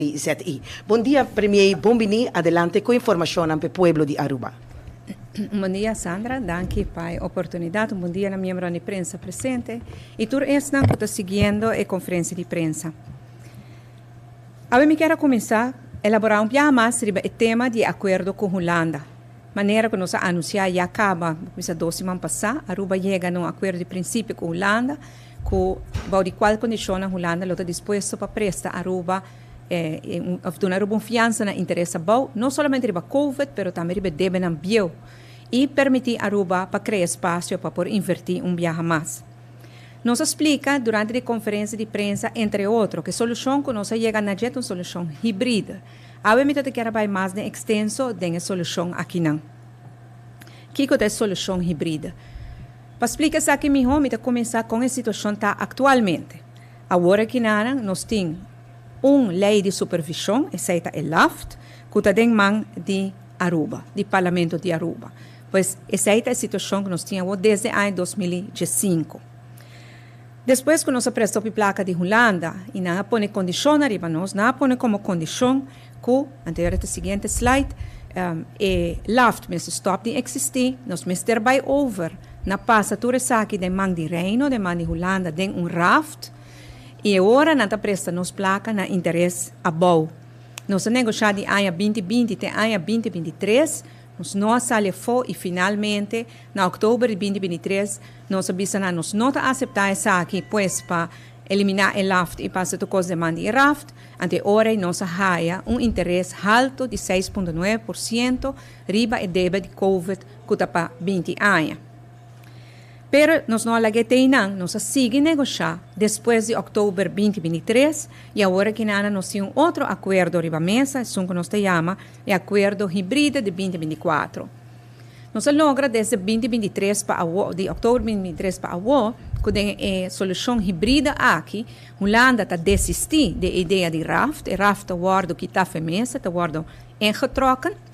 ZI. Bon dia Premier, bon bini, adelante cu informacionnan p'e pueblo di Aruba. Un bon dia Sandra, danki pa e oportunidad. Un bon dia na miembronan di prensa presente y tur esnan cu ta siguiendo e conferencia di prensa. Awe mi kier a cuminsa elabora un biaha mas riba e tema di e acuerdo cu Hulanda. Manera cu nos a anuncia ya caba, bo cuminsa dos siman pasa, Aruba yega na un acuerdo di principio cu Hulanda, ku bou di kual kondishonnan Hulanda lo ta dispuesto pa presta Aruba òf duna Aruba un fiansa na interes abou, no solamente riba covid pero tambe riba e debenan bieu i permití Aruba pa krea espasio pa por invertí un biaha mas. Nos a splika durante di konferensia di prensa entre otro ku e solushon ku nos a yega na dje ta un solushon hibride. Awe mi ta ta kier a bai mas den ekstenso den e solushon akinan. Kiko ta e solushon hibride? Pa splika esaki mihó mi ta kuminsá kon e situashon ta aktualmente. Awor akinanan nos tin un lei di supervishon, esei ta e LAFT, ku ta den man di Aruba, di Parlamento di Aruba. Pues esei ta e situashon ku nos tin awor desde aña 2015. Despues ku nos a presta hopi plaka di Hulanda i nan a pone kondishonnan riba nos, nan a pone komo kondishon ku, anterior ta siguiente slide, e LAFT mester stop di eksistí, nos mester bai over na pasa tur esaki den man di Reino, den man di Hulanda, den un raft, i e ora nan ta presta nos plaka na interes abou. Nos a negoshá di aña 2020 te aña 2023, nos no a sali afó i finalmente na òktober di 2023 nos a bisa nan nos no ta aseptá esaki, pues pa eliminá e LAFT i pasa tur kos den man di e raft. Ante e ora ei nos a haya un interes halto di 6.9% riba e debe di Covid ku ta pa 20 aña. Pero nos no a laga e te einan, nos a sigui negoshá despues di òktober 2023 i awor aki nan nos tin un otro akuerdo riba mesa, esun ku nos ta yama e akuerdo hibride di 2024. Nos a logra desde 2023 pa awo, di òktober 2023 pa awo, ku den e solushon hibride aki, Hulanda ta desistí di e idea di raft, e raft ta wòrdu kitá fu e mesa, ta wòrdu ingetrokken.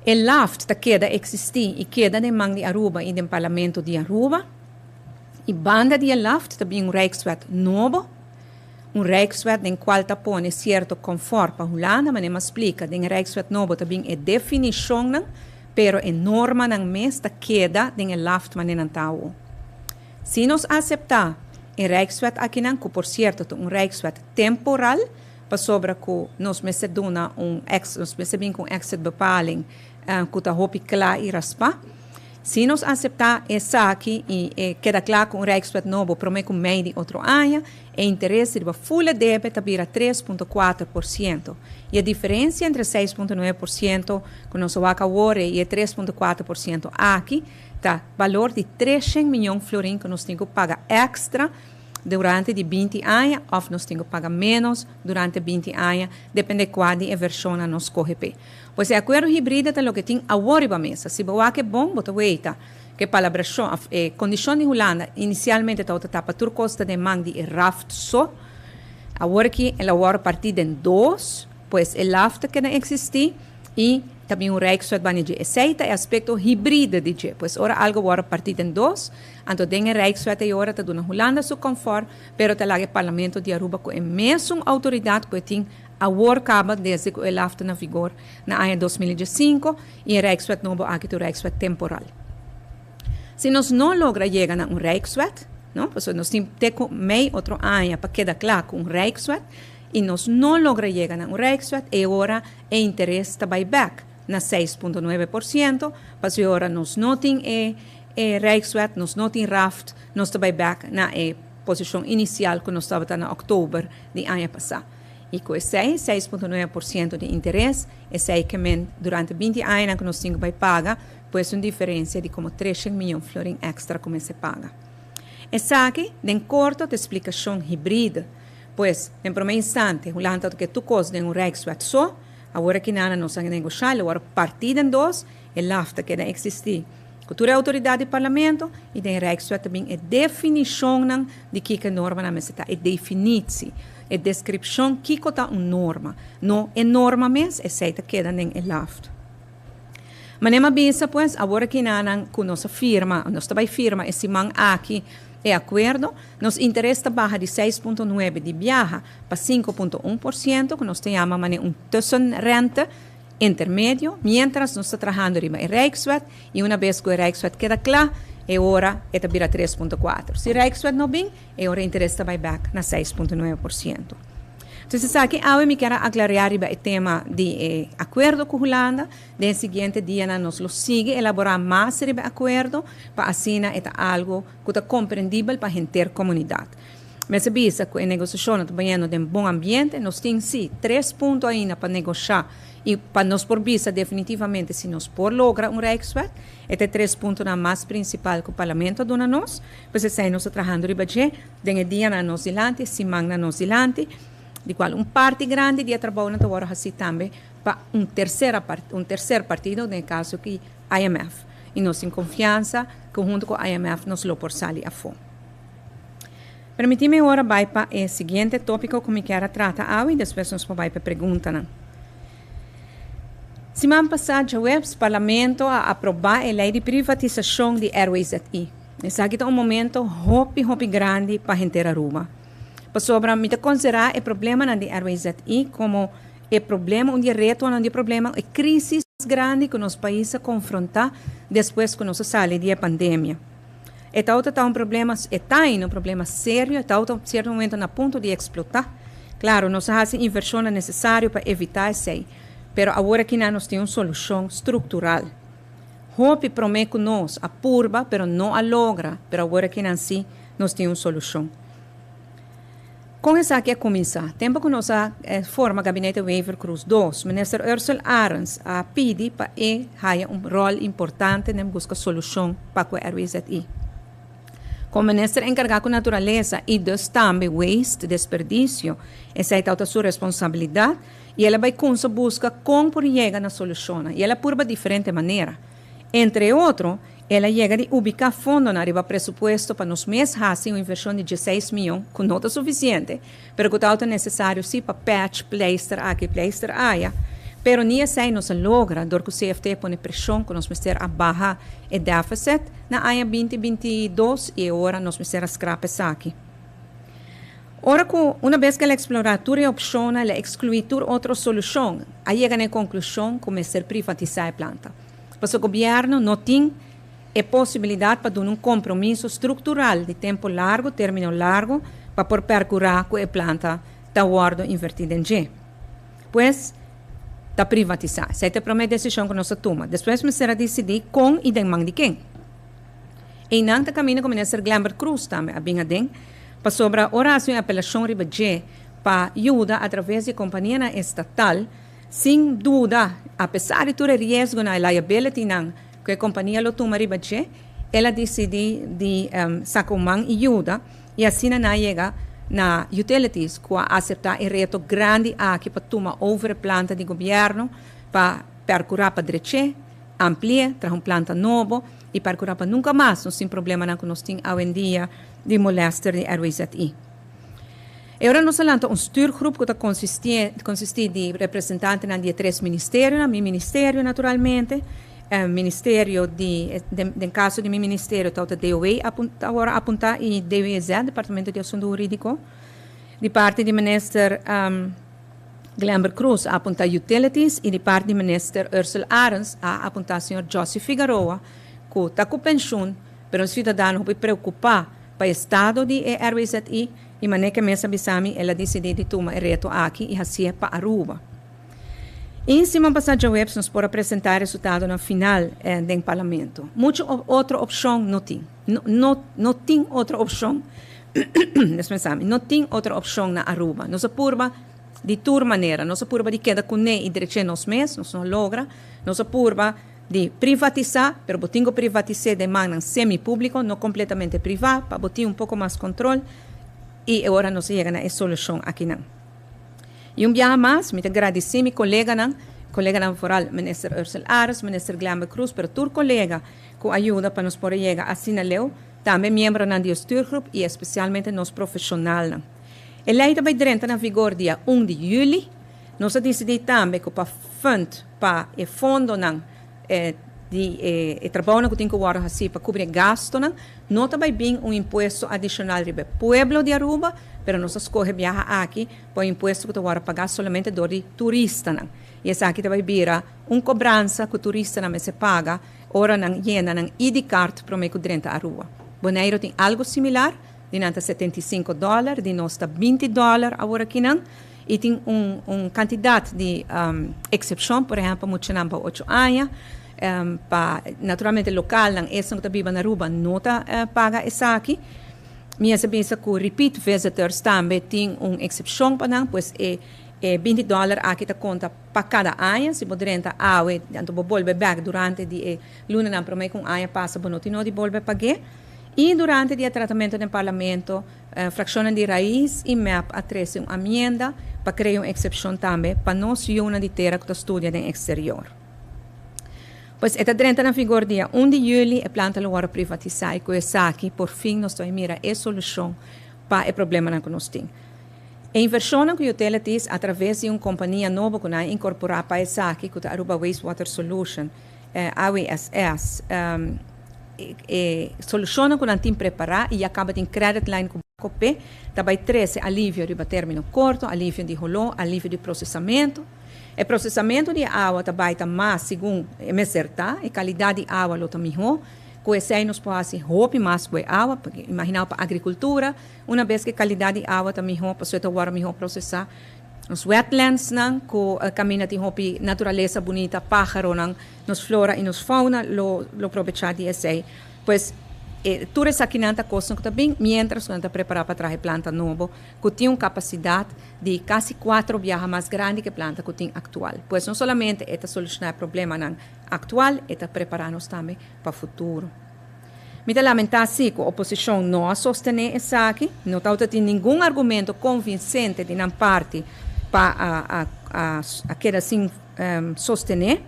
E LAFT ta keda eksistí i keda den man di Aruba i den Parlamento di Aruba. I banda di e LAFT ta bin un Rijkswet nobo, un Rijkswet den kual ta pone sierto konfòrt pa Hulanda, manera mi a splika, den e Rijkswet nobo ta bin e definishonnan, pero e normanan mes ta keda den e LAFT manera nan ta awo. Si nos aseptá e Rijkswet akinan, ku por sierto ta un Rijkswet temporal, pasobra ku nos mester duna un ex, nos mester bin ku un exitbepaling ku ta hopi kla i raspá. Si nos aseptá esaki i e keda kla ku un Rijkswet nobo promé ku mei di otro aña, e interes riba fula debe ta bira 3.4%. I e diferensia entre 6.9% ku nos a wak awor i e 3.4% aki ta balor di 300 miyon florin ku nos tin ku paga èkstra durante di 20 aña òf nos tin ku paga ménos durante 20 aña, depende kua di e vershonnan nos skohe p'e. Pues e akuerdo hibride ta loke tin awor riba mesa. Si bo wak e bon, bo ta weita ku e palabrashon òf e kondishon di Hulanda inisialmente tabata ta pa tur kos ta den man di e raft so. Awor aki el a wòrdu partí den dos, pues e LAFT ta keda eksistí i ta bin un Rijkswet banda dje. Esei ta e aspekto hibride di dje. Pues ora algu wòrdu partí den dos, anto den e Rijkswet ei ora ta duna Hulanda su kònfòrt, pero ta laga e Parlamento di Aruba ku e mesun outoridat ku e tin awor kaba desde ku e LAFT ta na vigor na aña 2015 i e Rijkswet nobo aki ta un Rijkswet temporal. Si nos no logra yega na un Rijkswet, no, pasobra nos tin te ku mei otro aña pa keda kla ku un Rijkswet, i nos no logra yega na un Rijkswet, e ora e interes ta bai bèk na 6.9%, pasobra e ora nos no tin e e Rijkswet, nos no tin raft, nos ta bai bèk na e posishon inisial ku nos tabata na òktober di aña pasá. I ku esei, 6.9% di interes, esei ke men durante 20 añanan ku nos tin ku bai paga, pues un diferensia di komo 300 miyon florin èkstra ku mester paga. Esaki, den korto, ta e splikashon hibride. Pues, den promé instante, Hulanda ta ke tur kos den un Rijkswet so, awor aki nana nos a negoshá, lo wòrdu partí den dos, e LAFT ta keda eksistí ku tur e outoridat di Parlamento i den Rijkswet ta bin e definishonnan di kiko e normanan mester ta, e definitsie, e deskripshon kiko ta un norma, no e norma mes, esei ta keda den e LAFT. Manera mi a bisa pues, awor aki nanan ku nos a firma, nos ta bai firma e siman aki e akuerdo, nos interes ta baha di 6.9 di biaha pa 5.1%, ku nos ta yama manera un tussenrente intermedio, mientras nos ta trahando riba e Rijkswet, i un bes ku e Rijkswet keda kla, e ora e ta bira 3.4. Si Rijkswet no bin, e ora interes ta bai bèk na 6.9%. Entonses, esaki awe mi ke a aklará riba e tema di akuerdo ku Hulanda. Den siguiente dianan nos lo sigui elaborá mas riba e akuerdo, pa asina e ta algu ku ta komprendibel pa henter komunidat. Mester bisa ku e negosiashon ta bayendo den bon ambiente. Nos tin sí tres punto ainda pa negoshá i pa nos por bisa definitivamente si nos por logra un Rijkswet. E ta tres puntonan mas prinsipal ku Parlamento a duna nos. Pues esei nos ta trahando riba dje den e dianan nos dilanti, simannan nos dilanti, di kual un parti grandi di e trabounan ta wòrdu hasí tambe pa un terser partido, den e kaso aki IMF. I nos tin konfiansa ku huntu ku IMF nos lo por sali afó. Permití mi awor bai pa e siguiente tópiko ku mi ke trata awe i despues nos por bai pa preguntanan. Siman pasá, djaweps, Parlamento a aprobá e lei di privatisashon di RWZI. Esaki ta un momento hopi, hopi grandi pa henter Aruba. Pasobra mi ta konsiderá e problemanan di RWZI komo e problema, un di e retonan di problema, e krísis grandi ku nos pais a konfrontá despues ku nos a sali di e pandemia. E ta un problema, e ta un problema serio, e ta na sierto momento na punto di eksplotá. Klaro, nos a hasi invershon nesesario pa evitá esei, pero awor aki nos tin un solushon struktural. Hopi promé ku nos a purba, pero no a logra, pero awor aki sí nos tin un solushon. Kon esaki a kuminsá? Tempu ku nos a forma gabinete Wever-Croes 2, minister Ursell Arends a pidi pa e haya un ròl importante den buska solushon pa ku RWZI. Komo minister enkargá ku naturalesa i dus tambe waste, desperdisio, esei ta su responsabilidat i el a bai kuminsá buska kon por yega na solushon. I el a purba diferente manera. Entre otro, el a yega di ubiká fondo na riba presupuesto pa nos mes hasi un invershon di 16 mion, ku no ta sufisiente, pero ku ta nesesario sí pa patch, pleister aki, pleister aya. Pero ni esei no a logra, dor ku CFT pone preshon ku nos mester a baha e deficit na aña 2022 i awor nos mester a scrap esaki. Ora ku un bes ku el a eksplorá tur opshon, el a ekskluí tur otro solushon, a yega na konklushon ku mester privatisá e planta. Pasobra gobièrnu no tin e posibilidat pa duna un kompromiso struktural di tempu largu, término largu, pa por perkurá ku e planta ta wòrdu invertí den dje. Pues, ta privatisá. Esei ta e promé desishon ku nos a tuma. Despues mester a disidí kon i den man di ken. Einan ta kaminda ku minister Glenbert Croes tambe a bin aden, pasobra ora hasi un apelashon riba dje pa yuda a traves di kompanianan estatal, sin duda, apesar di tur e riesgonan i liabilitynan ku e kompania lo tuma riba dje, el a disidí di saka un man i yuda i asina nan a yega na Utilities ku a aseptá e reto grandi aki pa tuma over e planta di gobièrnu pa perkurá pa drech'é, ampli'é, traha un planta nobo i perkurá pa nunka mas nos tin problemanan ku nos tin awendia di molèster di RWZI. I ora nos a lanta un stuurgroep ku ta konsistí di representantenan di e tres ministerionan, mi ministerio naturalmente, ministerio di, den kaso di mi ministerio ta DOW awor apuntá i DWZ, Departamento di Asuntu Hurídiko. Di parti di minister Glenbert Croes a apuntá Utilities i di parti di minister Ursell Arends a apuntá señor Jossy Figaroa, ku ta ku penshun, pero un siudadano hopi preokupá pa estado di e RWZI i manera ku e mes a bisa mi, el a disidí di tuma e reto aki i hasié pa Aruba. I siman pasá djaweps nos por a presentá e resultadonan final den Parlamento. Muchu otro opshon no tin. No, no, no tin otro opshon. Dispensá mi. No tin otro opshon na Aruba. Nos a purba di tur manera. Nos a purba di keda kuné i drech'é nos mes, nos no a logra. Nos a purba di privatisá, pero bo tin ku privatis'é den mannan semi-públiko, no kompletamente privá, pa bo tin un poko mas kontrol i e ora nos a yega na e solushon akinan. I un biaha mas, mi ta gradisí mi koleganan, koleganan foral Minister Ursell Arends, Minister Glenbert Croes, pero tur kolega ku a yuda pa nos por a yega asina leu, tambe miembronan di e stuurgroep i espesialmente nos profeshonalnan. E lei ta bai drenta na vigor dia 1 di yüli. Nos a disidí tambe ku pa fund pa e fondonan. Di e trabounan ku tin ku wòrdu hasí pa kubri e gastunan, no ta bai bin un impuesto adishonal riba e pueblo di Aruba, pero nos a skohe biaha aki pa un impuesto ku ta wòrdu pagá solamente dor di turistanan. I esaki ta bai bira un kobransa ku turistanan mester paga ora nan yena nan ID card promé ku drenta Aruba. Boneiru tin algu similar, di nan ta 75 dòler, di nos ta 20 dòler aworakinan. I tin un kantidat di eksepshon, por ehèmpel muchanan bou ocho aña, pa naturalmente lokalnan, esnan ku ta biba na Aruba no ta paga esaki. Mi a bisa ku repeat visitors tambe tin un eksepshon pa nan, pues e 20 dòler aki ta konta pa kada aña. Si bo drenta awe, anto bo bolbe bèk durante di e lunanan promé ku un aña pasa, bo no tin nodi bolbe pag'é. I durante di e tratamentu den Parlamento, Frakshonnan di Raiz i mep a trese un amienda pa krea un eksepshon tambe pa nos yunan di tera ku ta studia den eksterior. Pues e ta drenta na vigor dia 1 di yüli, e planta lo wòrdu privatisá i ku esaki por fin nos ta bai mira e solushon pa e problemanan ku nos tin. E invershonnan ku Utilities a traves di un kompania nobo ku nan a inkorporá pa esaki ku ta Aruba Wastewater Solution, AWSS, e solushonnan ku nan tin prepará i ya kaba tin credit line ku banko p'e, ta bai trese alivio riba término korto, alivio di holó, alivio di prosesamentu. E prosesamentu di e awa ta bai ta mas segun e mester ta, e kalidat di awa lo ta mihó. Ku esei nos por hasi hopi mas ku e awa, pasobra imaginá bo pa agrikultura, una bes ku e kalidat di awa ta mihó pasobra e ta wòrdu mihó prosesá. Nos wetlandsnan ku kaminda tin hopi naturalesa bunita, páharonan, nos flora i nos fauna lo lo probechá di esei. Pues e tur esakinan ta kosnan ku ta bin miéntras ku nan ta prepará pa traha e planta nobo ku tin un kapasidat di kasi kuatro biaha mas grandi ku e planta ku tin aktual. Pues no solamente e ta solushoná e problemanan aktual, e ta prepará nos tambe pa futuro. Mi ta lamentá sí ku oposishon no a sostené esaki. No tabata tin ningun argumento konvinsente di nan parti pa a a keda sin sostené.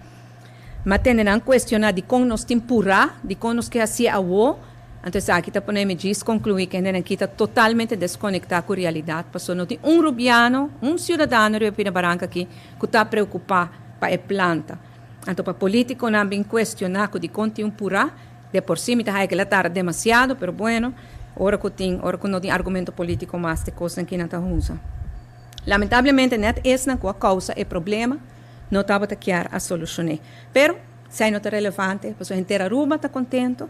Mi a tende nan kuestioná dikon nos tin purá, dikon nos ke hasié awó. Anto esaki ta pone mi djis konkluí ku hendenan aki ta totalmente deskonektá ku realidat, pasobra no tin un rubiano, un siudadano riba pida baranka aki ku ta preokupá pa e planta. Anto pa politiconan bin cuestiona cu dicon tin un pura, de por si mi ta haya cu el a tarda demasiado, pero bueno, ora cu tin, ora cu no tin argumento politico mas te cosnan ki nan ta usa. Lamentablemente net esnan cu a causa e problema no tabata kier a solucione. Pero, esey no ta relevante, pasobra henter Aruba ta contento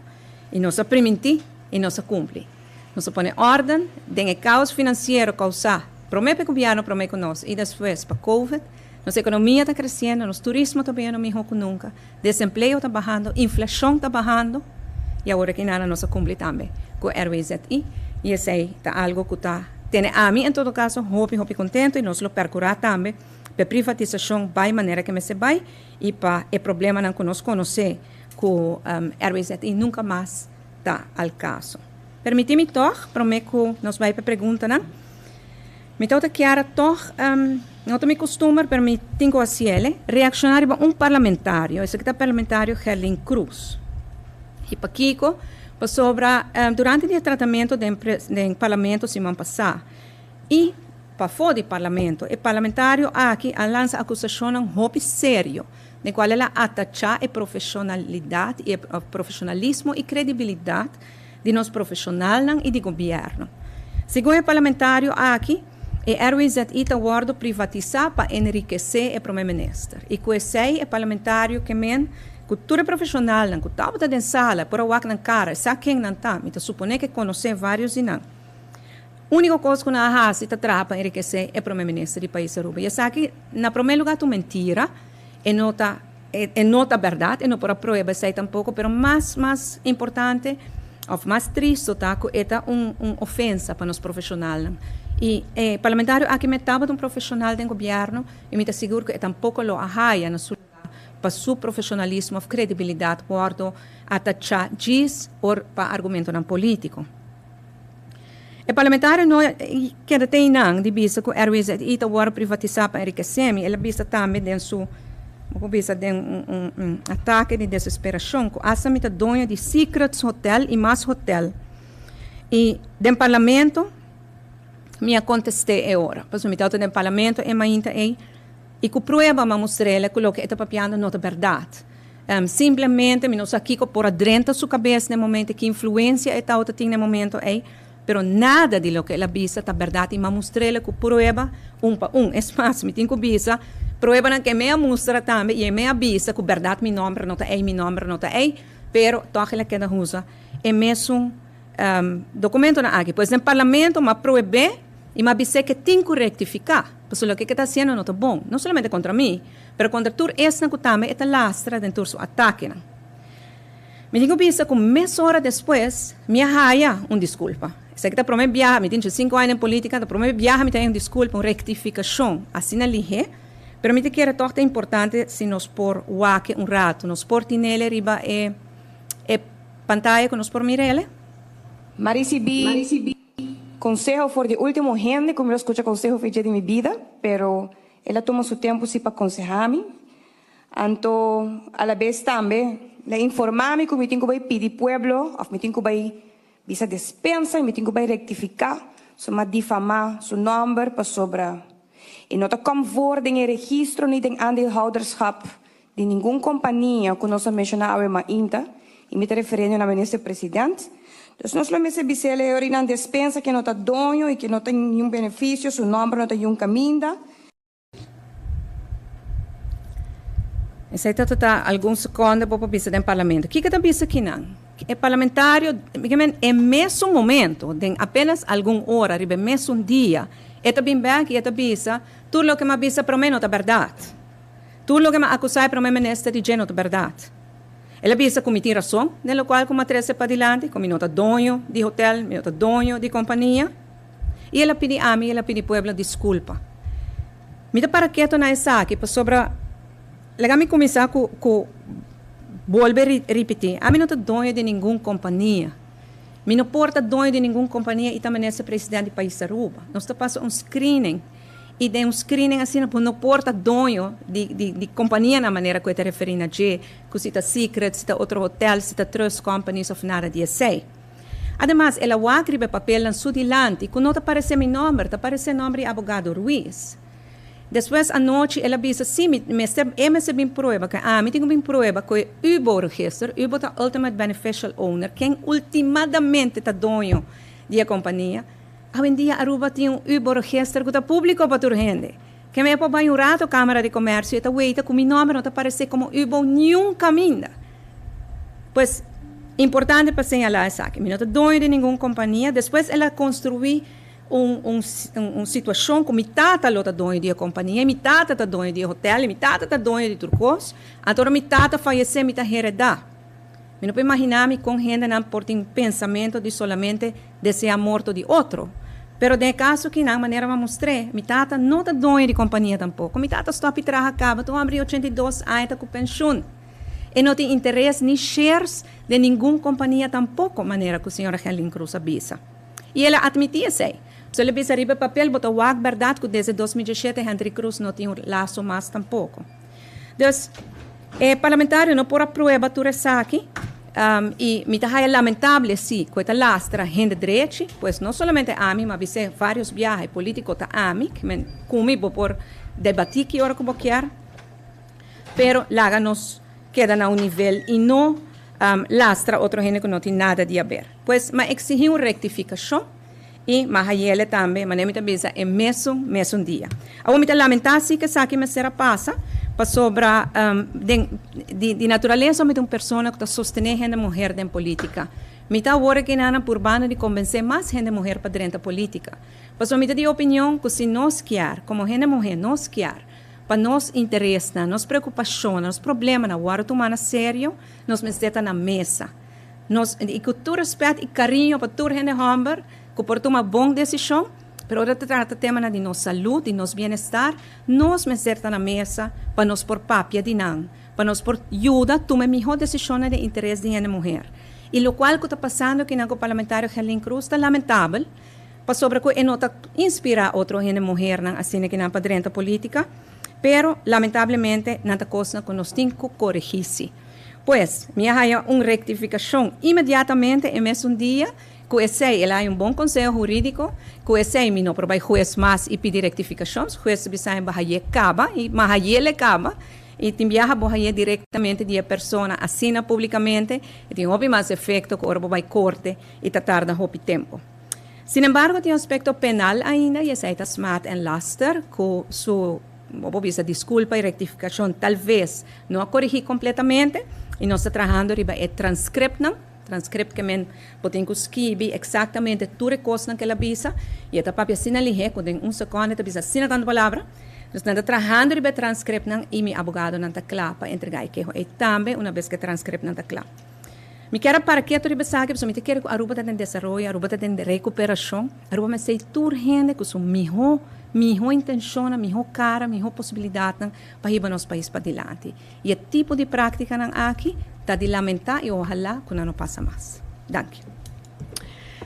y nos a priminti y nos a cumpli. Nos a pone orden den e caos financiero causa prome pa e gobierno prome cu nos y despues pa covid. Nos ekonomia ta kresiendo, nos turismo ta bayendo mihó ku nunka, desempleo ta bahando, inflashon ta bahando i awor aki nada nos a kumpli tambe ku RWZI i esei ta algu ku ta tene ami en todo kaso hopi hopi kontentu i nos lo perkurá tambe pa e privatisashon bai manera ke mester bai i pa e problemanan ku nos konosé ku RWZI nunka mas ta al kaso. Permití mi tòg promé ku nos bai pa e preguntanan. Mi tabata kier a tòg, no ta mi kustumber, pero mi tin ku hasiel, reakshoná riba un parlamentario, esaki ta parlamentario Gerlin Cruz. I pakiko? Pasobra durante di e tratamentu den den parlamento siman pasá i pafó di parlamento, e parlamentario aki a lansa akusashonnan hopi serio, den kual el a atachá e profeshonalidat i e profeshonalismo i kredibilidat di nos profeshonalnan i di gobièrnu. Segun e parlamentario aki, e RWZI ta wòrdu privatisá pa enrikesé e promé minister. I ku esei e parlamentario ke men ku tur e profeshonalnan ku tabata den sala por a wak nan kara i sa ken nan ta, mi ta suponé ku e konosé vários di nan. Úniko kos ku nan a hasi ta traha pa enrikesé e promé minister di pais Aruba. I esaki na promé lugá ta un mentira, e no ta. E no ta bèrdat, e no por a prueba esei tampoko, pero mas mas importante òf mas tristu ta ku e ta un un ofensa pa nos profeshonalnan. I e parlamentario aki me tabata un profeshonal den gobièrnu i mi ta sigur ku e tampoko lo a haya na su lugá pa su profeshonalismo òf kredibilidat wòrdu atachá djis or pa argumentonan polítiko. E parlamentario no keda te einan di bisa ku RWZI ta wòrdu privatisá pa enrikesé mi. El a bisa tambe den su, bo por bisa den un un atake di desesperashon ku asta mi ta doño di Secrets Hotel i mas hotel. I den parlamento mi a kontest'é e ora, pasobra mi tabata den parlamento e mainta ei i ku prueba mi a mustr'el ku loke e ta papiando no ta bèrdat. Simplemente mi no sa kiko por a drenta su kabes na e momento, ki influensia e tabata tin na e momento ei, pero nada di loke el a bisa ta bèrdat i mi a mustr'el ku prueba un pa un. Es mas, mi tin ku bisa pruebanan ku e me a mustra tambe i e me a bisa ku bèrdat mi nòmber no ta ei, mi nòmber no ta ei, pero tòg el a keda usa e mesun dokumentonan aki. Pues den parlamento mi a prohib'é i mi a bis'é ku e tin ku rektifiká, pasobra loke ke ta hasiendo no ta bon, no solamente kontra mi, pero kontra tur esnan ku tambe e ta lastra den tur su atakenan. Mi tin ku bisa ku mesora despues mi a haya un diskulpa. Esaki ta promé biaha, mi tin 5 aña den polítika, ta promé biaha mi ta haya un diskulpa, un rektifikashon asina lihé, pero mi ta kere tòg ta importante si nos por wak un ratu, nos por tinele riba e e pantaya ku nos por mir'ele. M'a risibí konseho for di último hende ku mi lo skucha konseho for dje di mi bida, pero el a tuma su tempu si pa konsehá mi. Anto alabes tambe el a informá mi ku mi tin ku bai pidi pueblo òf mi tin ku bai bisa despensa i mi tin ku bai rektifiká su m'a difamá su nòmber pasobra e no ta kòm voor den e registro ni den aandeelhouderschap di ningun kompania ku nos a menshoná awe mainta i mi ta referiendo na Minister President. Dus nos lo mester bis'el e orinan despensa ke no ta doño i ke no ta niun benefisio, su nòmber no ta yun kaminda. Esei ta ta algun sekonde bo por bisa den parlamento. Kiko ta bisa kinan? E parlamentario, e mesun momento, den apenas algun ora, riba e mesun dia, e ta bin bek i e ta bisa, tur loke mi a bisa promé no ta bèrdat. Tur loke mi a akusá e promé minister di dje no ta bèrdat. El a bisa ku mi tin rason den lokual ku mi a trese padilanti, ku mi no ta doño di hotel, mi no ta doño di kompania. I el a pidi ami i el a pidi pueblo diskulpa. Mi ta para keto na esaki pasobra laga mi kuminsá ku ku bolbe ripití, ami no ta doño di ningun kompania. Mi no por ta doño di ningun kompania i ta minister president di pais Aruba. Nos ta pasa un screening. I den un screening asina bo no por ta doño di di di companianan manera cu e ta referi na dje, cu si ta Secret, si ta otro hotel, si ta trust companies of nada di esey. Ademas el a wak riba e papelnan su dilanti cu no ta parece mi nomber, ta parece nomber di abogado Ruiz. Despues anochi el a bisa si mi mester e mester bin prueba cu ami tin cu bin prueba cu e ubo register, ubo ta ultimate beneficial owner, ken ultimadamente ta doño di e compania. Awendia Aruba tin un Ubo-register ku ta públiko pa tur hende. Ke mi a por bai un rato Kámara di Komèrsio e ta weita ku mi nòmber no ta paresé komo Ubo niun kaminda. Pues, importante pa señalá esaki. Mi no ta doño di ningun kompania. Despues el a konstruí un un un situashon ku mi tata lo ta doño di e kompania i mi tata ta doño di e hotèl i mi tata ta doño di tur kos. Anto ora mi tata fayesé mi ta heredá. Mi no por imaginá mi kon hendenan por tin pensamentu di solamente deseá morto di otro. Pero den e kaso kinan, manera mi a mustr'é, mi tata no ta doño di kompania tampoko. Mi tata stòp di traha kaba, ta un hòmber di 82 aña ta ku penshun. E no tin interes ni shares den ningun kompania tampoko, manera ku señora Gerlin Cruz a bisa. I el a atmití esei. Pasobra el a bisa riba e papel, bo ta wak bèrdat ku desde 2017 Hendrik Cruz no tin un laso mas tampoko. Dus, e parlamentario no por a prueba tur esaki y mi ta haya lamentable si cu e ta lastra hende drechi, pues no solamente ami, ma bis'é varios biaha e politico ta ami, ke men cu mi bo por debati ki ora cu bo kier, pero laga nos keda na un nivel y no lastra otro hende cu no tin nada di haber. Pues, m'a exigi un rectificacion. I Mahayele tambe, manera mi ta bisa, e mesun mesun dia. Awor mi ta lamentá si ku esaki mester a pasa, pasobra den di di naturalesa mi ta un persona ku ta sostené hende muher den polítika. Mi ta awor aki nan purbando di kombensé mas hende muher pa drenta polítika. Pasobra mi ta di opinion ku si nos kier, komo hende muher nos kier pa nos interesnan, nos preokupashonnan, nos problemanan wòrdu tumá na serio, nos mester ta na mesa. Nos, i ku tur respet i kariño pa tur hende hòmber ku por tuma bon desishon, pero ora ta trata temanan di nos salud, di nos bienestar, nos mester ta na mesa pa nos por papia di nan, pa nos por yuda tuma e mihó desishonnan den interes di hende muher. I lokual ku ta pasando akinan ku Parlamentario Gerlin Cruz ta lamentabel, pasobra ku e no ta inspirá otro hende muhernan asina kinan pa drenta polítika, pero lamentablemente nan ta kosnan ku nos tin ku koregí si. Pues, mi a haya un rectificacion inmediatamente e mesun dia. Cu esey el a haya un bon conseho huridico. Cu esey mi no por bay huez mas y pidi rectificacion. Huez ta bisa mi ba haye caba y ma hayele caba. I tin biaha bo hañ'é direktamente di e persona asina públikamente, e tin hopi mas efekto ku ora bo bai korte i ta tarda hopi tempu. Sinembargo tin un aspekto penal ainda i esei ta smaad en laster ku su, bo por bisa, diskulpa i rektifikashon talves no a korigí kompletamente i nos ta trahando riba e transkriptnan. Transcript ke men bo tin ku skibi eksaktamente tur e kosnan ku el a bisa i e ta papia asina lihé ku den un sekònde e ta bisa asina tantu palabra. Dus nan ta trahando riba e transcriptnan i mi abogadonan ta kla pa entregá e keho ei tambe una bes ku e transcriptnan ta kla. Mi kier a para ketu riba esaki pasobra mi ta kere ku Aruba ta den desaroyo, Aruba ta den rekuperashon, Aruba mester tur hende ku su mihó mihó intenshonnan, mihó kara, mihó posibilidatnan pa hiba nos pais padilanti. I e tipo di práktikanan aki ta di lamentá i ohalá ku nan no pasa mas. Danki.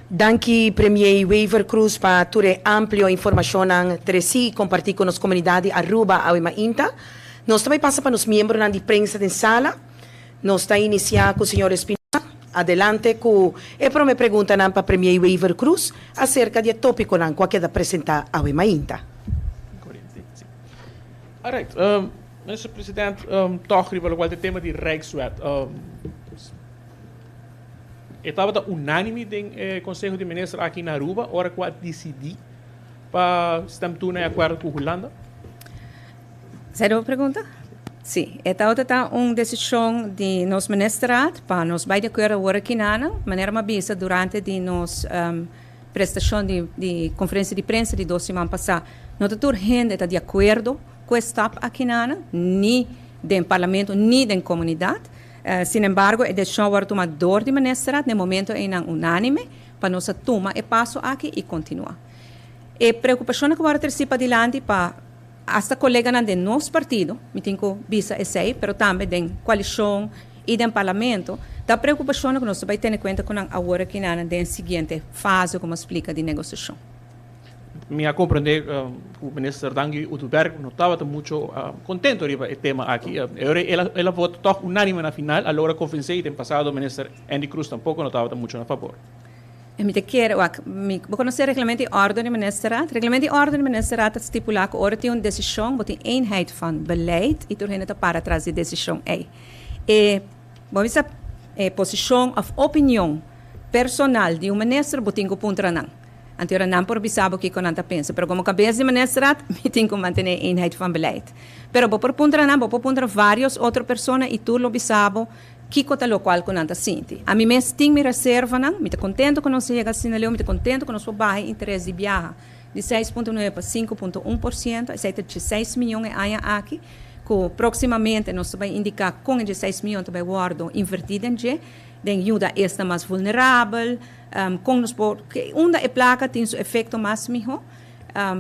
Danki Premier Wever Croes pa tur e amplio informashonnan tresí i kompartí ku nos komunidat di Aruba awe mainta. Nos ta bai pasa pa nos miembronan di prensa den sala. Nos ta inisiá ku señor Espinosa. Adelante ku e promé preguntanan pa Premier Wever Croes aserka di e tópikonan ku a keda presentá awe mainta. Alright, Minister President, tòg riba lokual ta e tema di Rijkswet. E tabata unánime den e Konseho di Minister aki na Aruba ora ku a disidí pa stem toe na e akuerdo ku Hulanda? Esei ta bo pregunta? Sí, e tabata ta un desishon di nos Ministerraad pa nos bai di akuerdo awor aki nanan, manera mi a bisa durante di nos prestashon di di konferensia di prensa di dos siman pasá. No ta tur hende ta di akuerdo ku e stap akinanan, ni den parlamento ni den komunidat. Sinembargo, e desishon a wòrdu tuma dor di Ministerraad na e momento einan unánime pa nos a tuma e paso aki i kontinuá. E preokupashonnan ku wòrdu tresí padilanti pa asta koleganan den nos partido, mi tin ku bisa esei, pero tambe den koalishon i den parlamento, ta preokupashonnan ku nos ta bai tene kuenta ku nan awor akinanan den e siguiente fase, komo a splika, di negosiashon. Mi a comprende cu Minister Dangui Oduber no tabata mucho contento riba e tema aki. El a vota toch unanime na final, a logra convence y den pasado Minister Endy Croes tampoco no tabata mucho na favor. Mi ta kere, wak, mi, bo conoce Reglamento y Orde di Ministerraad? Reglamento y Orde di Ministerraad ta stipula cu ora tin un decision, bo tin eenheid van beleid y tur hende ta para tras di e decision ey. E, bo bisa, e posicion of opinion personal di un minister bo tin cu puntra nan. Anto ora nan por bisa bo kiko nan ta pensa. Pero komo kabes di ministerat, mi tin ku mantené eenheid van beleid. Pero bo por puntra nan, bo por puntra vários otro persona i tur lo bisa bo kiko ta lokual ku nan ta sinti. Ami mes tin mi reservanan, mi ta kontento ku nos a yega asina leu, mi ta kontento ku nos por baha e interes di biaha di 6.9 pa 5.1%, esei ta dieseis mion e aña aki, ku próksimamente nos ta bai indiká kon e dieseis mion ta bai wòrdu invertí den dje, den yuda esnan mas vulnerabel. Kon nos por, unda e plaka tin su efekto mas mihó?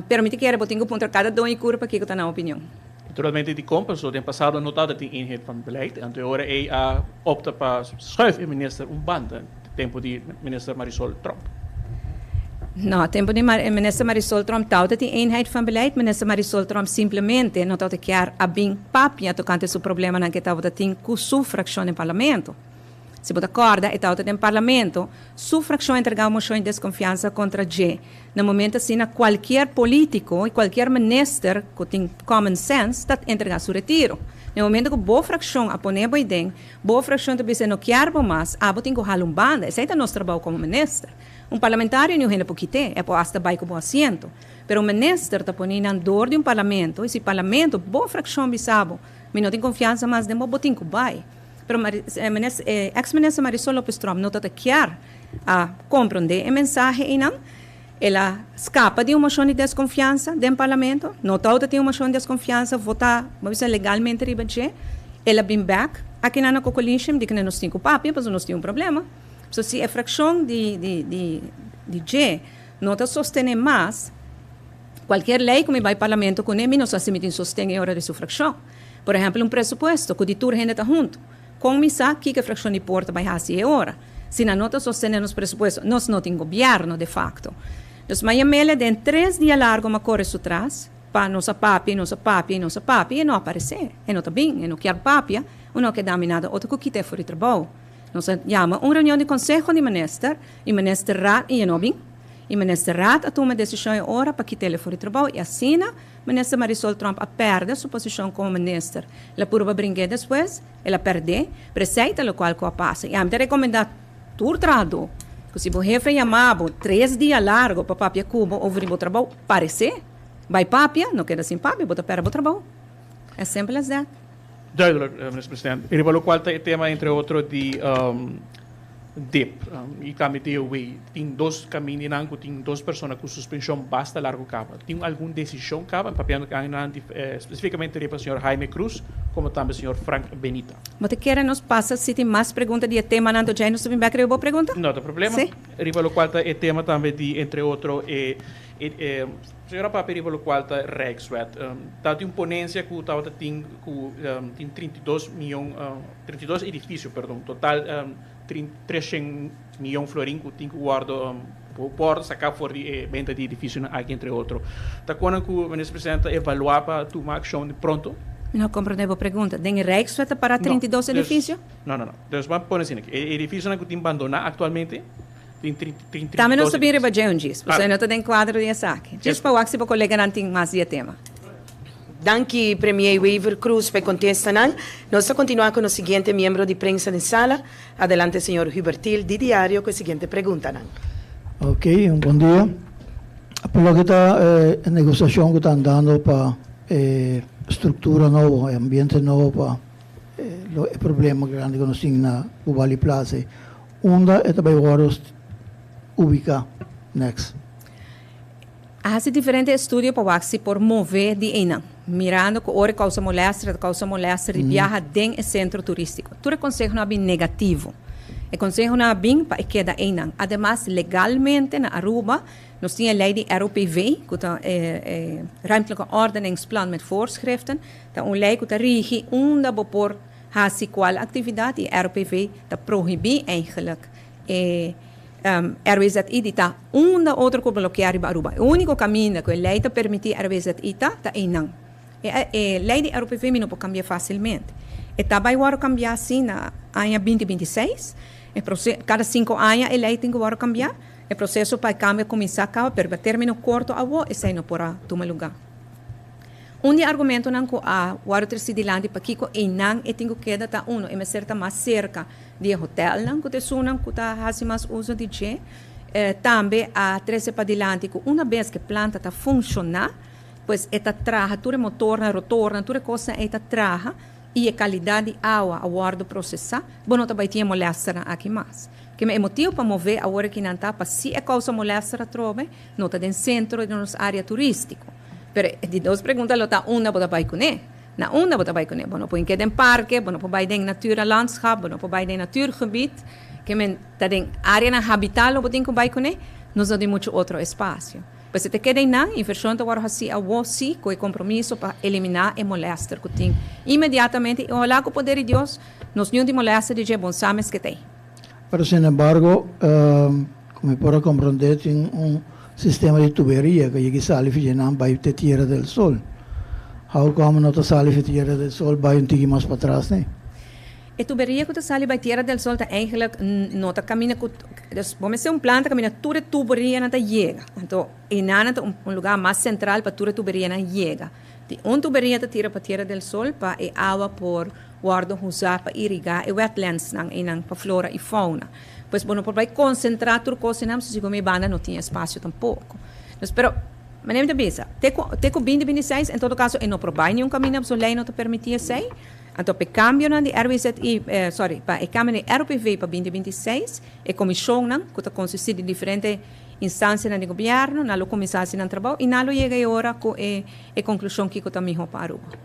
Pero mi ta kere bo tin ku puntra kada doño kura pa kiko ta nan opinion. Naturalmente dikon, pasobra den pasado no tabata tin eenheid van beleid, anto e ora ei a opta pa schuif e minister un banda, tempu di minister Marisol Tromp. No, tempu di minister Marisol Tromp tabata tin eenheid van beleid, minister Marisol Tromp simplemente no tabata kier a bin papia tokante su problemanan ke tabata tin ku su frakshon den parlamento. Si bo ta kòrda, e tabata den Parlamento, su frakshon a entregá un moshon di deskonfiansa kontra dje. Na momento asina kualkier polítiko i kualkier minister ku tin common sense ta entregá su retiro. Na e momento ku bo frakshon a pone bo aden, bo frakshon ta bisa e no kier bo mas, abo tin ku hala un banda. Esei ta nos trabou komo minister. Un parlamentario niun hende por kit'é, e por asta bai ku bo asiento. Pero un minister ta pone nan dor di un Parlamento i si Parlamento, bo frakshon bisa bo, mi no tin konfiansa mas den bo, bo tin ku bai. Pero ex minister Marisol Lopez Tromp no ta kier a comprende e mensahe einan. El a scapa di un mocion di desconfiansa den parlamento. No tawata tin un mocion di desconfiansa vota, bo bisa, legalmente riba dje. El a bin bek akinan na Cocolishem di kende nos tin cu papia pasobra nos tin un problema. So si e fraccion di di di dje no ta sostene mas cualkier ley cu mi bay parlamento cune mi no sa si mi tin sosten e ora di su fraccion. Por ehèmpel un presupuesto ku di tur hende ta huntu. Kon mi sa kiko e frakshon di por ta bai hasi e ora? Si nan no ta sostené nos presupuesto, nos no tin gobièrnu de fakto. Dus m'a yam'el den tres dia largu m'a kore su tras pa nos a papia i nos a papia i nos a papia i e no a aparesé. E no ta bin, e no kier papia, u no a keda mi nada otro ku kit'é for di trabou. Nos a yama un reunion di konseho di minister i minister raad i e no a bin. Y Ministerraad a tuma decision e ora pa kit'e for di trabou y asina Minister Marisol Tromp a perde su posicion como minister. El a purba bring'e despues, el a perde, pero esey ta locual cu a pasa. Y ami ta recomenda tur trahador cu si bo hefe yama bo 3 dia largo pa papia cu bo over di bo trabou, parece, bay papia, no keda sin papia, bo ta perde bo trabou. As simple as that. Duidelijk, minister president. Riba locual ta e tema, entre otro, di DIP y tambe DOW. Tin dos camindanan cu tin dos persona cu suspension basta largo caba. Tin algun decision caba, papiando specificamente riba señor Jaime Cruz, como tambe señor Frank Benita. Bo ta kier nos pasa si tin mas pregunta di tema nan, ya nos tambe bay bo pregunta? No tin problema. Si? Riba locual ta e tema tambe di, entre otro, señora papia riba locual ta Rijkswet. Ta di un ponencia cu tabata tin cu tin 32 miyon, 32 edificio, perdon, total 300 miyon florin cu tin cu wordo por saca for di benta di edificio aki, entre otro. Ta con cu minister president evalua pa tuma accion di pronto? No comprende e pregunta. Den Rijkswet pa 32 No, dus- edificio? No. Dus ban pone asina. E edificio cu tin abandona actualmente tin 32 Tambe nos tambe edificio. riba dje, Claro. Bo no ta den cuadro di esaki. Djis pa wak si bo colega nan tin mas di e tema. Danki, Premier Wever Croes, pa contesta nan. Nos ta continua cu e siguiente miembro di prensa den sala. Adelante, señor Hubertil, di Diario, cu e siguiente pregunta nan. Ok, un bon dia. Pa loke ta e negociacion cu ta andando pa structura nobo, ambiente nobo pa e problema grandi cu nos tin na Bubali Plaza. Unda e ta bay ubica next? Há diferente estudio pa wak si por move di einan. Mirando cu ora causa molester di biaha den e centro turistico. Tur conseho nan a bin negativo. E conseho nan a bin pa keda einan. Ademas, legalmente na Aruba, nos tin e ley di ROPV, cu ta Ruimtelijke Ordeningsplan met Voorschriften, ta un ley cu ta rigi unda bo por haci cual actividad y ROPV ta prohibi eigenlijk RWZI di ta unda otro cu blokea riba Aruba. E unico caminda cu e ley ta permiti RWZI ta, ta einan. E ley di ROPV mi no por cambia facilmente. E ta bay wordo cambia asina na aña 2026. E proceso, cada 5 aña e ley tin cu wordo cambia. E proceso pa cambio cuminsa caba, pero pa termino corto awo, esey no por a tuma luga. Un di argumento nan cu a wordo treci dilanti pakico einan e tin cu keda ta uno, e mester ta mas cerca di hotel nan cu esunnan cu ta haci mas uso di dje. Tambe a trece pa dilanti cu un bes cu e planta ta funciona, pues e ta traha, tur motor nan, rotor nan, tur cos e ta traha y e calidad di awa a wordo procesa, bo no ta bay tin molester aki mas. Cu e motivo pa move awor aki nan ta pa si e causa molester atrobe, no ta den centro di nos area turistico. Pero di dos pregunta lo ta unda bo ta bay cune. Na unda bo ta bay cune. Bo no por keda den parke, bo no por bay den natuurlandschap, bo no por bay den natuurgebied. Kiermen ta den area nan habitat lo bo tin cu bay cune, nos no tin mucho otro espacio. Pues e ta keda einan, inversion ta wordo haci awo si, cu e compromiso pa elimina e molester cu tin inmediatamente. Y ohala cu poder di Dios, nos no tin molester di dje, bon sabes cu tin. Pero, sin embargo, como por comprende, tin un sistema di tuberia cu ta sali for di einan bay te Tierra del Sol. How come no ta sali for Tierra del Sol bay un tiki mas patras, ne? E tuberia cu ta sali bij Tierra del Sol ta eigenlijk no ta caminda cu, dus ban bisa un planta caminda tur tuberia nan ta yega. Anto, einan ta un lugar mas central pa tur tuberia nan yega. Di un tuberia ta tira pa Tierra del Sol pa e awa por wordo usa pa iriga e wetlands nan einan pa flora y fauna. Pues bueno, por bay concentra tur cos nan, si como banda no tin espacio tampoco. Dus, pero manera mi bisa, te cu 2026, en todo caso, e no por bay ningun caminda, so ley no ta permiti esey. Anto, pa cambio nan di RWZI, sorry, pa e cambio di ROPV pa 2026, e comision nan, cu ta consisti di diferente instancia nan di gobierno, nan lo cuminsa haci nan trabou, y nan lo yega e ora cu e conclusion cu ta miho pa Aruba.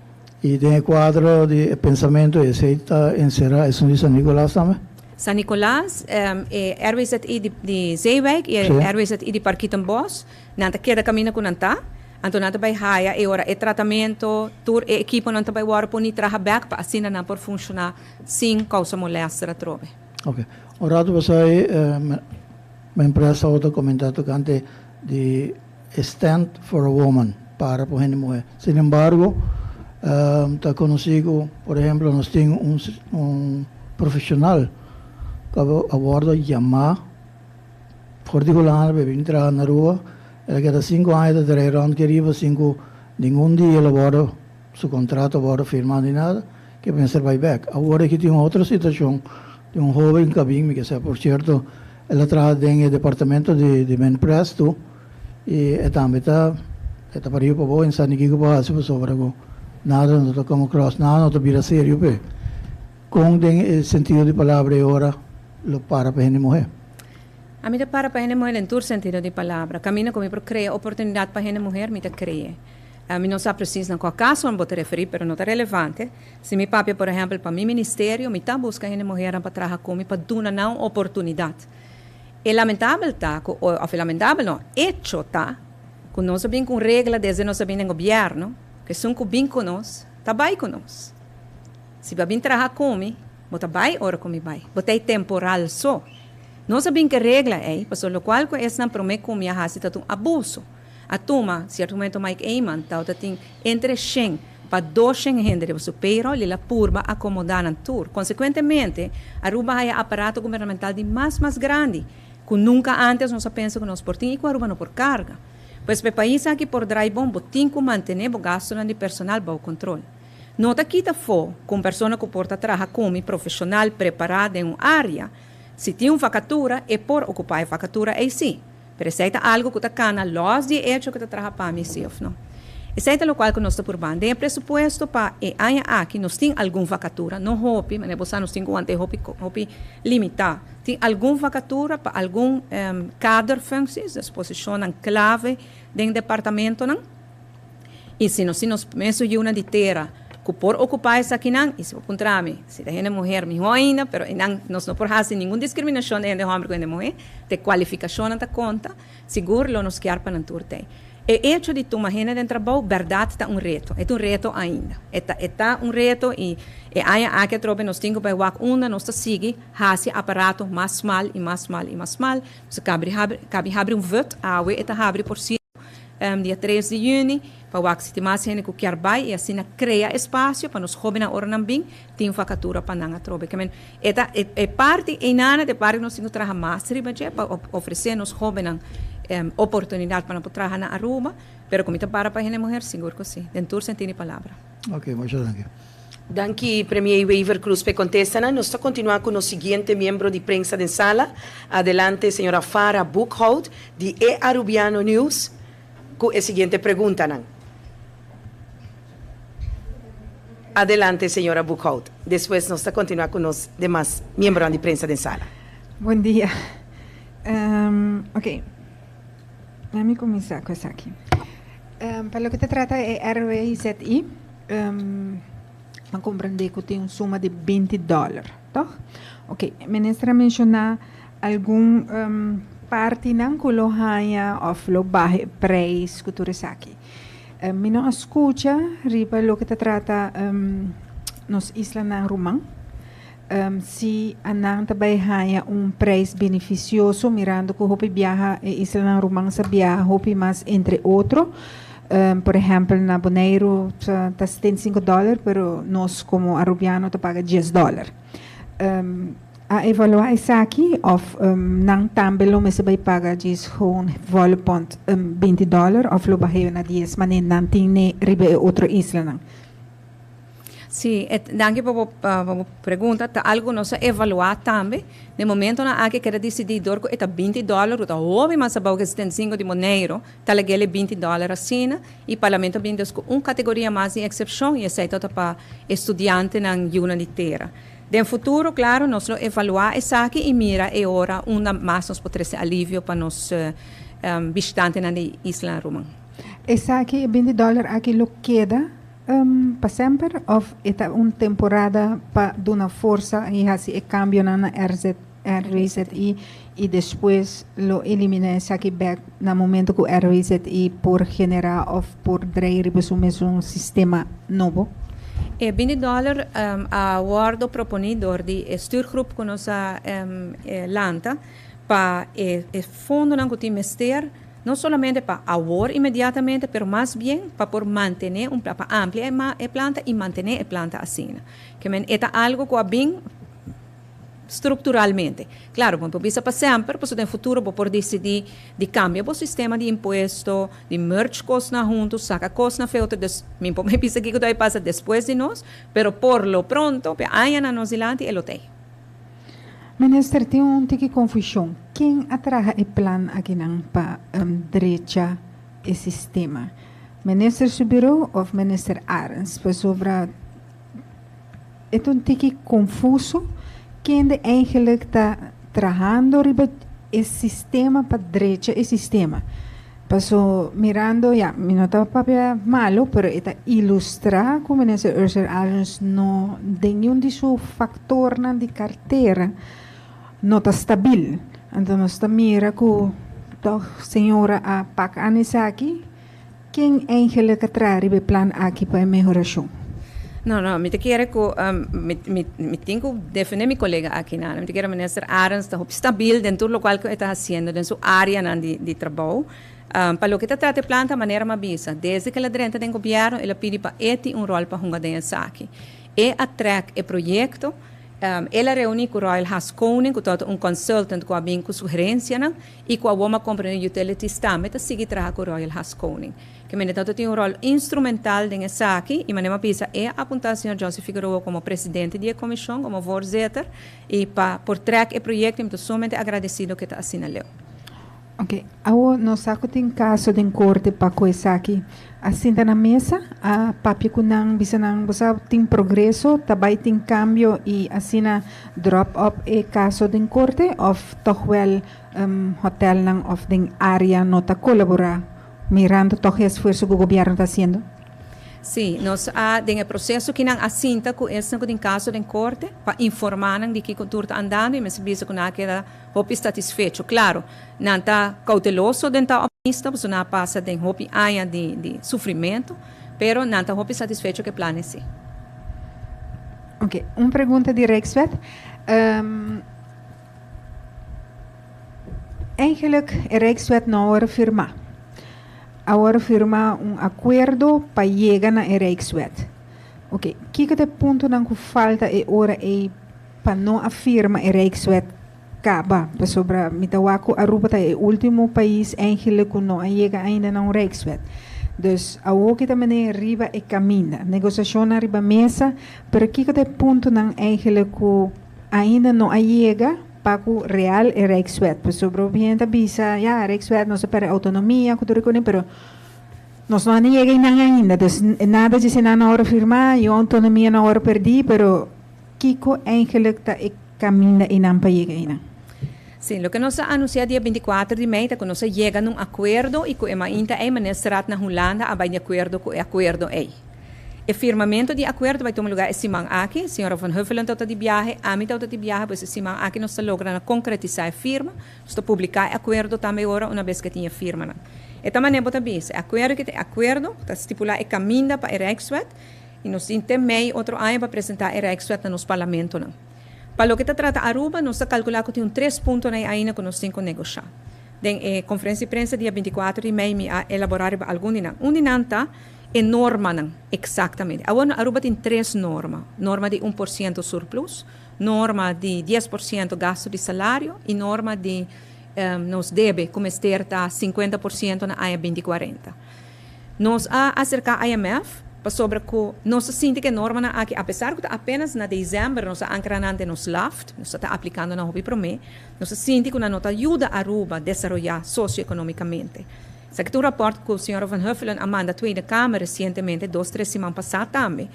Y den cuadro di pensamento, esey ta encera esun di San Nicolas tambe? San Nicolas, e RWZI di Zeewijk y RWZI di Parkietenbos, nan ta keda caminda cu nan ta. Anto nan ta bay haya e ora e tratamento, tur e equipo nan ta bay wordo poni traha back pa asina nan por funciona sin causa molester atrobe. Ok. Un rato pasa, mi prensa a comenta tocante di Stand for a Woman, para pa hende muhe. Sin embargo, ta conoci, por ehempel, nos tin un profesional cu a wordo yama. for di Hulanda pa bin traha na Aruba. El a keda 5 aña ta drei rond aki riba sin cu ningun dia el a wordo, su contrato a wordo firma ni nada, cu mester bay back. Awor aki tin un otro situacion di un hoben cu a bin, cu por cierto, el a traha den departamento di Minpres y e tambe ta pariba pa bo, sa kico pa haci sobre cu nada no ta come across, nada no ta bira serio pe. Con den sentido di palabra e ora lo para pa hende muhe? Ami ta para pa hende muhe den tur sentido di palabra. Caminda cu mi por crea oportunidad pa hende muhe, mi ta crea. Ami no sa precies na cua caso bo ta referi, pero no ta relevante. Si mi papia, por ehempel, pa mi ministerio, mi ta busca hende muhe pa traha cu mi, pa duna nan oportunidad. E lamentabel ta, of lamentabel no, hecho ta, cu nos a bin cu regla desde nos a bin den gobierno, cu esun cu bin cu nos, ta bay cu nos. Si bo bin traha cu mi, bo ta bay ora cu mi bay. Bo ta temporal so. Nos a bin cu e regla ey, paso locual cu esnan prome cu mi a hasi ta un abuso. A tuma, cierto momento Mike Eman, ta tin entre 100 pa 200 hende riba su payroll, el a purba acomoda nan tur. Consecuentemente, Aruba a haya aparato gubernamental di mas grandi, cu nunca antes nos a pensa cu nos por tin y cu Aruba no por carga. Pues pa pais aki por draai bon, bo tin cu mantene bo gasto di personal bou control. No ta kita fo cu persona cu por ta traha como profesional prepara den un area. Si tin un vacatura, e por ocupa e vacatura ey si. Pero esey ta algo cu ta cana los di hecho cu ta traha pa mi si of no. Esey ta locual cu nos ta purbando. Den presupuesto pa e aña aki, nos tin algun vacatura, no hopi, mas bo nos tin cu hopi, hopi limita. Tin algun vacatura pa algun kaderfuncties, dus posicion clave den departamento nan. Y si nos mes yiunan di tera cu por ocupa esakinan, y si bo puntra mi, si ta hende muhe, miho ainda, pero nan, nos no por haci ningun discriminacion di hende homber cu hende muhe, ta cualificacion ta conta, sigur lo nos kier pa nan tur tey. E hecho di tuma hende den trabou, berdad ta un reto. E un reto ainda. E ta un reto y e aña aki atrobe nos tin cu bay wak unda nos ta sigui haci aparato mas smal y mas smal y mas smal. So caba di habri un VUT, awe e ta habri por si dia 3 di juni, pa wak si mas hende cu kier bay y asina crea espacio pa nos hobennan ora nan bin, tin vacatura pa nan atrobe. Kemen, e ta e parti einan ta parti nos tin cu traha mas riba dje pa ofrece nos hobennan oportunidad pa nan traha na Aruba, pero como ta para pa hende muhe, sigur cu si. Den tur sentido di palabra. Ok, muchas gracias. Danki, Premier Wever Croes, pa contesta. Nos ta continua cu e siguiente miembro di prensa den sala. Adelante, señora Farah Boekhout, di E Arubiano News, cu e siguiente pregunta. Adelante, señora Boekhout. Despues nos ta continua cu e demas miembronan di prensa den sala. Bon dia. Ok. Laga mi cuminsa cu esaki. Pa loke ta trata e RWZI, mi a comprende cu tin un suma di 20 dollar, toch? Ok, minister a menciona algun partinan cu lo haya of lo baha prijs cu tur esaki. Mi no a scucha riba loke ta trata nos islanan ruman. Si nan tambe haya un prijs beneficioso, mirando cu hopi biaha e islanan ruman sa biaha hopi mas entre otro. Por ehempel, na Bonaire ta 75 dollar, pero nos como arubiano ta paga 10 dollar. A evalua esaki of nan tambe lo mester bay paga djis gewoon volle pond 20 dollar of lo baha na 10 manera nan tin riba e otro islanan? Si, danki pa e pregunta. Ta algo nos a evalua tambe. Na momento nan a keda dicidi dor cu ta 20 dollar, ta hopi mas abou cu 75 di Bonaire, ta lag'e 20 dollar asina, y parlamento a bin cu un categoria mas di excepcion, y esey ta pa studiantenan yiunan di tera. Den futuro, claro, nos lo evalua esaki y mira e ora unda mas nos por trece alivio pa nos bishitantenan di isla ruman. Esaki 20 dollar aki lo keda pa semper of ta un temporada pa duna forsa y haci e cambio na RZ, RWZI y despues lo elimina esaki back na momento cu RWZI por genera of por draai riba su mesun sistema nobo? E 20 dollar a wordo proponi door di stuurgroep cu nos a lanta pa e fondonan cu tin mester, no solamente pa awor inmediatamente, pero mas bien pa por mantene pa amplia e planta y mantene e planta asina. Kemen e ta algo cu a bin. Structuralmente. Claro, bo por bisa pa semper, pasobra den futuro bo por dicidi di cambia bo sistema di impuesto, di merge cosnan hunto, saca cosnan fe otro, dus mi por bisa kico ta bay pasa despues di nos, pero por lo pronto, p'e añanan nos dilanti e lo t'ey. Minister, tin un tiki confusion. Ken a traha e plan akinan pa drecha e sistema? Minister su bureau of Minister Arends? Pasobra e ta un tiki confuso kende eigenlijk ta trahando riba e sistema pa drecha e sistema. Paso mirando, ya, mi no ta papia malo, pero e ta ilustra cu Minister Ursell Arends no den niun di su factornan di cartera no ta stabil. Anto nos ta mira cu toch señora a pak aan esaki. Ken eigenlijk a traha riba e plan aki pa e mehoracion? No, no, mi ta kere cu mi, mi, mi tin cu defende mi colega aki nan. Mi ta kere Minister Arends ta hopi stabil den tur locual cu e ta haciendo den su areanan di, di trabou. Pa loke ta trata e plan ta manera mi a bisa, desde cu el a drenta den gobierno el a pidi pa e tin un rol pa hunga den esaki. E a trek e proyecto. El a reuni cu Royal Haskoning, cu tabata un consultant cu a bin cu sugerencianan y cu awor m'a comprende Utilities tambe ta sigui traha cu Royal Haskoning. Ke mende tabata tin un rol instrumental den esaki y manera m'a bisa e a apunta señor Johnson Figueroa como presidente di e comision, como voorzitter, y pa por trek e proyecto y mi ta sumamente agradecido cu e ta asina leu. Ok, awor nos sa cu tin caso den corte pa cu esaki. A sinta na mesa, a papia cu nan, bisa nan bo sa tin progreso, ta bay tin cambio y asina drop up e caso den corte of toch wel hotelnan of den area no ta colabora mirando toch e esfuerzo cu gobierno ta haciendo? Sí, nos a den e proceso ki nan a sinta cu esnan cu tin caso den corte pa informa nan di kico tur ta andando y mester bisa cu nan a keda Hopi satisfecho. Claro, nan ta cauteloso den ta optimista pasobra nan a pasa den hopi aña di di sufrimento, pero nan ta hopi satisfecho cu e plan esi. Ok, un pregunta di Rijkswet. Eigenlijk e Rijkswet no a worde firma. A worde firma un acuerdo pa yega na e Rijkswet. Ok, kiko ta e puntonan cu falta e ora ey pa no a firma e Rijkswet caba, pasobra mi ta wak cu Aruba ta e ultimo pais eigenlijk cu no a yega ainda na un Rijkswet. Dus awoki ta mene riba e caminda, negociacionnan riba mesa, pero kico ta e puntonan eigenlijk cu ainda no a yega pa cu real e Rijkswet? Pasobra hopi hende ta bisa, ya, Rijkswet nos a perde autonomia cu tur e cosnan, pero nos no a yega einan ainda, dus nada djis einan no a worde firma y autonomia no a worde perdi, pero Kiko eigenlijk ta e kaminda einan pa yega einan? Sí, loke nos a anunsiá dia 24 di mei ta ku nos a yega na un akuerdo i ku e mainta ei Ministerraad na Hulanda a bai di akuerdo ku e akuerdo ei. E firmamentu di e akuerdo bai tuma lugá e siman aki. Señora Van Huffelen tabata di biahe, ami tabata di biahe, pues e siman aki nos ta logra na konkretisá e firma. Nos ta publiká e akuerdo tambe ora una bes ku e tin e firmanan. E ta manera bo ta bisa, e akuerdo ki ta e akuerdo ku ta stipulá e kaminda pa e Rijkswet. I nos tin te mei otro aña pa presentá e Rijkswet na nos parlamentonan. Pa loke ta trata Aruba, nos ta kalkulá ku tin un tres puntonan ainda ku nos tin ku negoshá. Den e konferensia di prensa dia 24 di mei mi a elaborá riba algun di nan. Un di nan ta e normanan, eksaktamente. Awor na Aruba tin tres norma, norma di 1% surplus, norma di 10% gasto di salario i norma di nos debe ku mester ta 50% na aña 2040. Nos a aserká IMF pasobra ku nos ta sinti ku e normanan aki, apesar ku ta apenas na desèmber nos a ankra nan den nos laft, nos ta ta aplikando nan hopi promé, nos ta sinti ku nan no ta yuda Aruba desaroyá sosioekonomikamente. Esaki ta un rapòrt ku señora Van Huffelen a manda Tweede Kamer resientemente, dos tres siman pasá tambe,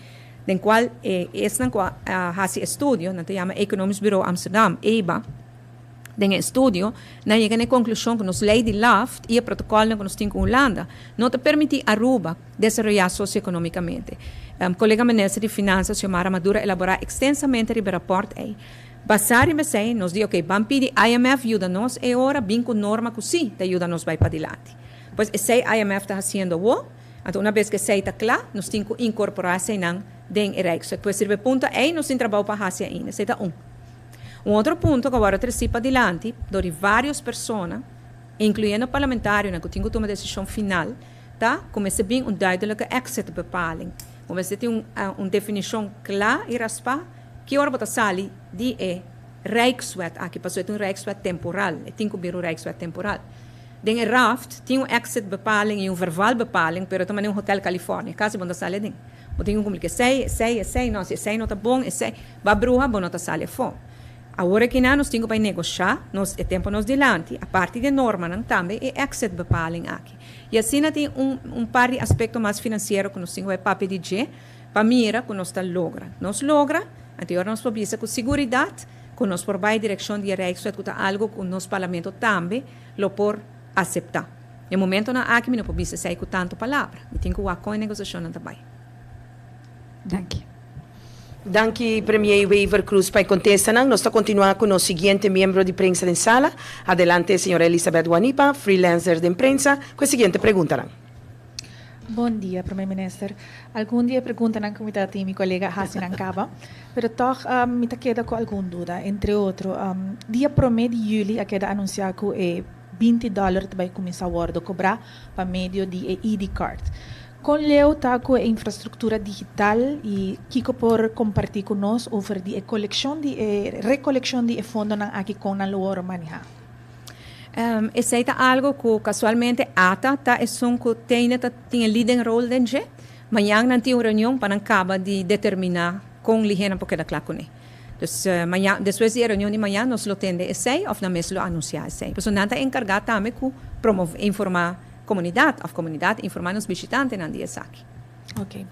den kual e esnan ku a hasi estudio, nan ta yama Economisch Bureau Amsterdam, EBA, Den e estudio, nan yega na e konklushon ku nos lei di LAFT i e protokòlnan ku nos tin ku Hulanda no ta permití Aruba desaroyá sosioekonomikamente. Kolega minister di Finansa Xiomara Maduro a elaborá ekstensamente riba e rapòrt ei. Basá riba esei, nos di oke, ban pidi IMF yuda nos e ora bin ku norma ku sí ta yuda nos bai padilanti. Pues esei IMF ta hasiendo awó, anto una bes ku esei ta kla, nos tin ku inkorporá eseinan den e Rijkswet. Pues riba e punto ei nos tin trabou pa hasi ainda. Esei ta un. Un otro punto ku a wòrdu tresí padilanti dor di vários persona, inkluyendo parlamentarionan ku tin ku tuma desishon final, ta ku mester bin un duidelijke exitbepaling. Bo mester tin un un definishon kla i raspá ki ora bo ta sali di e Rijkswet aki, pasobra e ta un Rijkswet temporal, e tin ku bira un Rijkswet temporal. Den e raft tin un exit bepaling i un vervalbepaling, pero ta manera un Hotel California, kasi bo no ta sali aden. Bo tin ku kumpli ku esei, esei, esei, no, si esei no ta bon, esei, bo a bruha, bo no ta sali afó. Awor akinan nos tin ku bai negoshá, nos, e tempu nos dilanti, aparte di e normanan, tambe e exit bepaling aki. I asina tin un un par di aspekto mas finansiero ku nos tin ku bai papia di dje pa mira ku nos ta logra. Nos logra, anto e ora nos por bisa ku siguridat ku nos por bai direkshon di e Rijkswet ku ta algu ku nos Parlamento tambe lo por aseptá. E momentonan aki mi no por bisa esei ku tantu palabra. Mi tin ku wak kon e negosiashonnan ta bai. Danki. Danki Premier Wever Croes pa e contestanan. Nos ta continua cu nos siguiente miembro di prensa den sala. Adelante señora Elizabeth Guanipa, freelancer den prensa, cu e siguiente preguntanan. Bon dia, Prome Minister. Algun di e preguntanan cu mi ta tin mi colega a haci nan caba, pero toch mi ta keda cu algun duda. Entre otro, dia prome di juli a keda anuncia cu e binti dollar ta bay cuminsa wordo cobra pa medio di e ID card. Kon leu ta ku e infrastruktura digital i kiko por kompartí ku nos over di e kolekshon di e rekolekshon di e fondonan aki kon nan lo wòrdu manehá? Esei ta algu ku kasualmente ata ta esun ku tene ta tin e leading role den dje. Mañan nan tin un reunion pa nan kaba di determiná kon lihé nan por keda kla kuné. Dus mañan despues di e reunion di mañan nos lo tende esei òf nan mes lo anunsiá esei. Pasobra nan ta enkargá tambe ku promové informá Komunidat òf komunidat informá nos bishitantenan di esaki. Ok.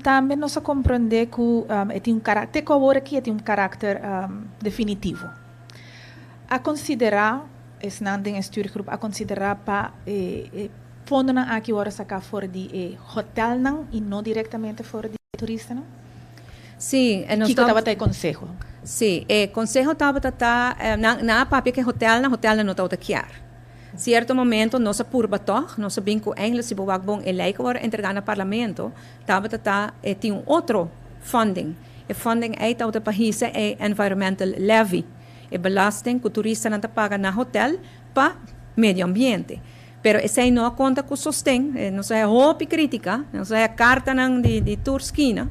Tambe nos a komprondé ku e tin un karakter, te ku awor aki e tin un karakter definitivo. A konsiderá, esnan den e stuurgroep a konsiderá pa e fondonan aki wòrdu saká for di e hotèlnan i no direktamente for di e turistanan? Sí, e nos Kiko tabata e konseho? Sí, e konseho tabata ta, nan a papia ku e hotèlnan, hotèlnan no tabata kier. Cierto momento nos a purba tog, nos a bin cu eigenlijk si bo wak bon e ley cu a worde entrega na Parlamento tabata ta e tin un otro funding. E funding ey tabata pa hisa e environmental levy, e belasting cu turistanan ta paga na hotel pa medio ambiente. Pero esey no a conta cu sosten, nos a haya hopi critica, nos a haya cartanan di tur skina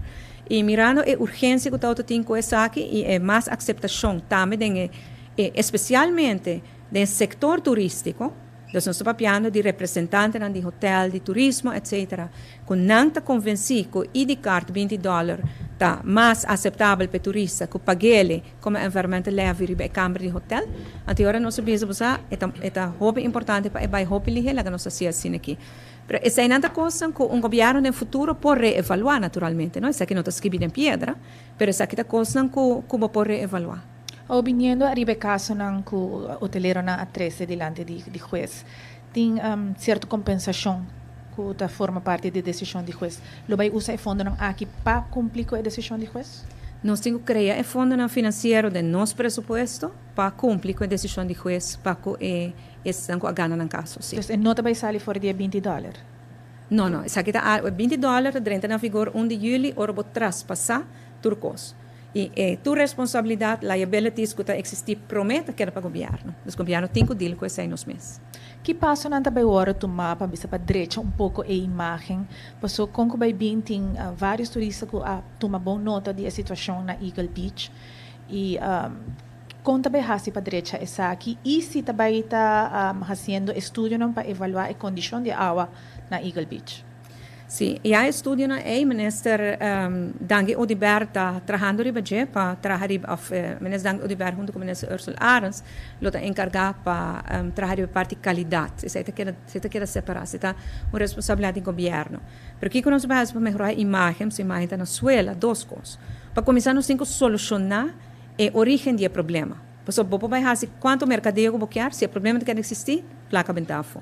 y mirando e urgencia cu tabata tin cu esaki y e mas aceptacion tambe den e especialmente Den sector turistico, dus nos ta papiando di representantenan di hotel, di turismo, etc. Cu nan ta convenci cu ID card binti dollar ta mas aceptabel p'e turista cu paguele como environmental levy riba e camber di hotel. Anto e ora nos a bisa bo sa e ta e ta hopi importante pa e bay hopi lihe laga nos haci asina aki. Pero eseinan ta cosnan cu un gobierno den futuro por reevalua naturalmente, no? Esaki no ta scribi den piedra, pero esaki ta cosnan cu cu bo por reevalua. Awor biniendo ariba e kasonan ku hoteleronan a trese dilanti di hues, tin sierto kompensashon ku ta forma parti di e desishon di hues. Lo bai usa e fondonan aki pa kumpli ku e desishon di hues? Nos tin ku krea e fondonan finansiero den nos presupuesto pa kumpli ku e desishon di hues pa ku e esnan ku a gana nan kaso, si. Dus e no ta bai sali for di e binti dòler? No, no. Esaki ta e binti dòler ta drenta na vigor un di yüli ora bo traspasá tur kos. I e tur responsabilidat, liabilities, ku ta eksistí promé ta keda pa gobièrnu. Dus gobièrnu tin ku deal ku esei nos mes. Ki pasonan ta bai wòrdu tumá pa bisa pa drecha un poko e imágen? Paso kon ku bai bin tin vários turista ku a tuma bon nota di e situashon na Eagle Beach i kon ta bai hasi pa drecha esaki i si ta bai ta hasiendo estudionan pa evaluá e kondishon di awa na Eagle Beach? Sí, ya e estudionan ei Minister Dangui Oduber ta trahando riba dje pa traha riba of Minister Dangui Oduber hunto ku Minister Ursula Arends lo ta enkargá pa traha riba e parti kalidat. Esei ta keda esei ta keda separá, esei ta un responsabilidat di gobièrnu. Pero kiko nos bai hasi pa mehorá e imágen, su imágen ta na suela, dos kos. Pa kuminsá nos tin ku solushoná e orígen di e problema. Pasobra bo por bai hasi kuantu merkadeo ku bo kier, si e problema ta keda eksistí, plaka benta afó.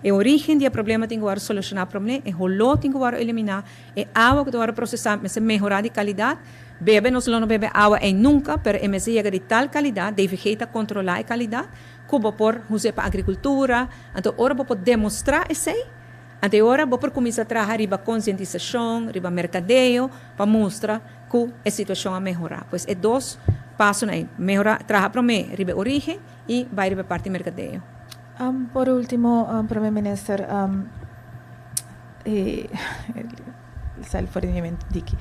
E orígen di e problema tin ku wòrdu solushoná promé, e holó tin ku wòrdu eliminá, e awa ku ta wòrdu prosesá mester mehorá di kalidat. Bebe, nos lo no bebe awa ei nunka, pero e mester yega di tal kalidat, DVG ta kontrolá e kalidat, ku bo por us'é pa agrikultura. Anto ora bo por demostrá esei, anto e ora bo por kuminsá traha riba konsientisashon, riba merkadeo, pa mustra ku e situashon a mehorá. Pues e dos pasonan ei, mehorá, traha promé riba e orígen i bai riba e parti merkadeo. Por ultimo, Prome Minister, e sali for di mi mente diki.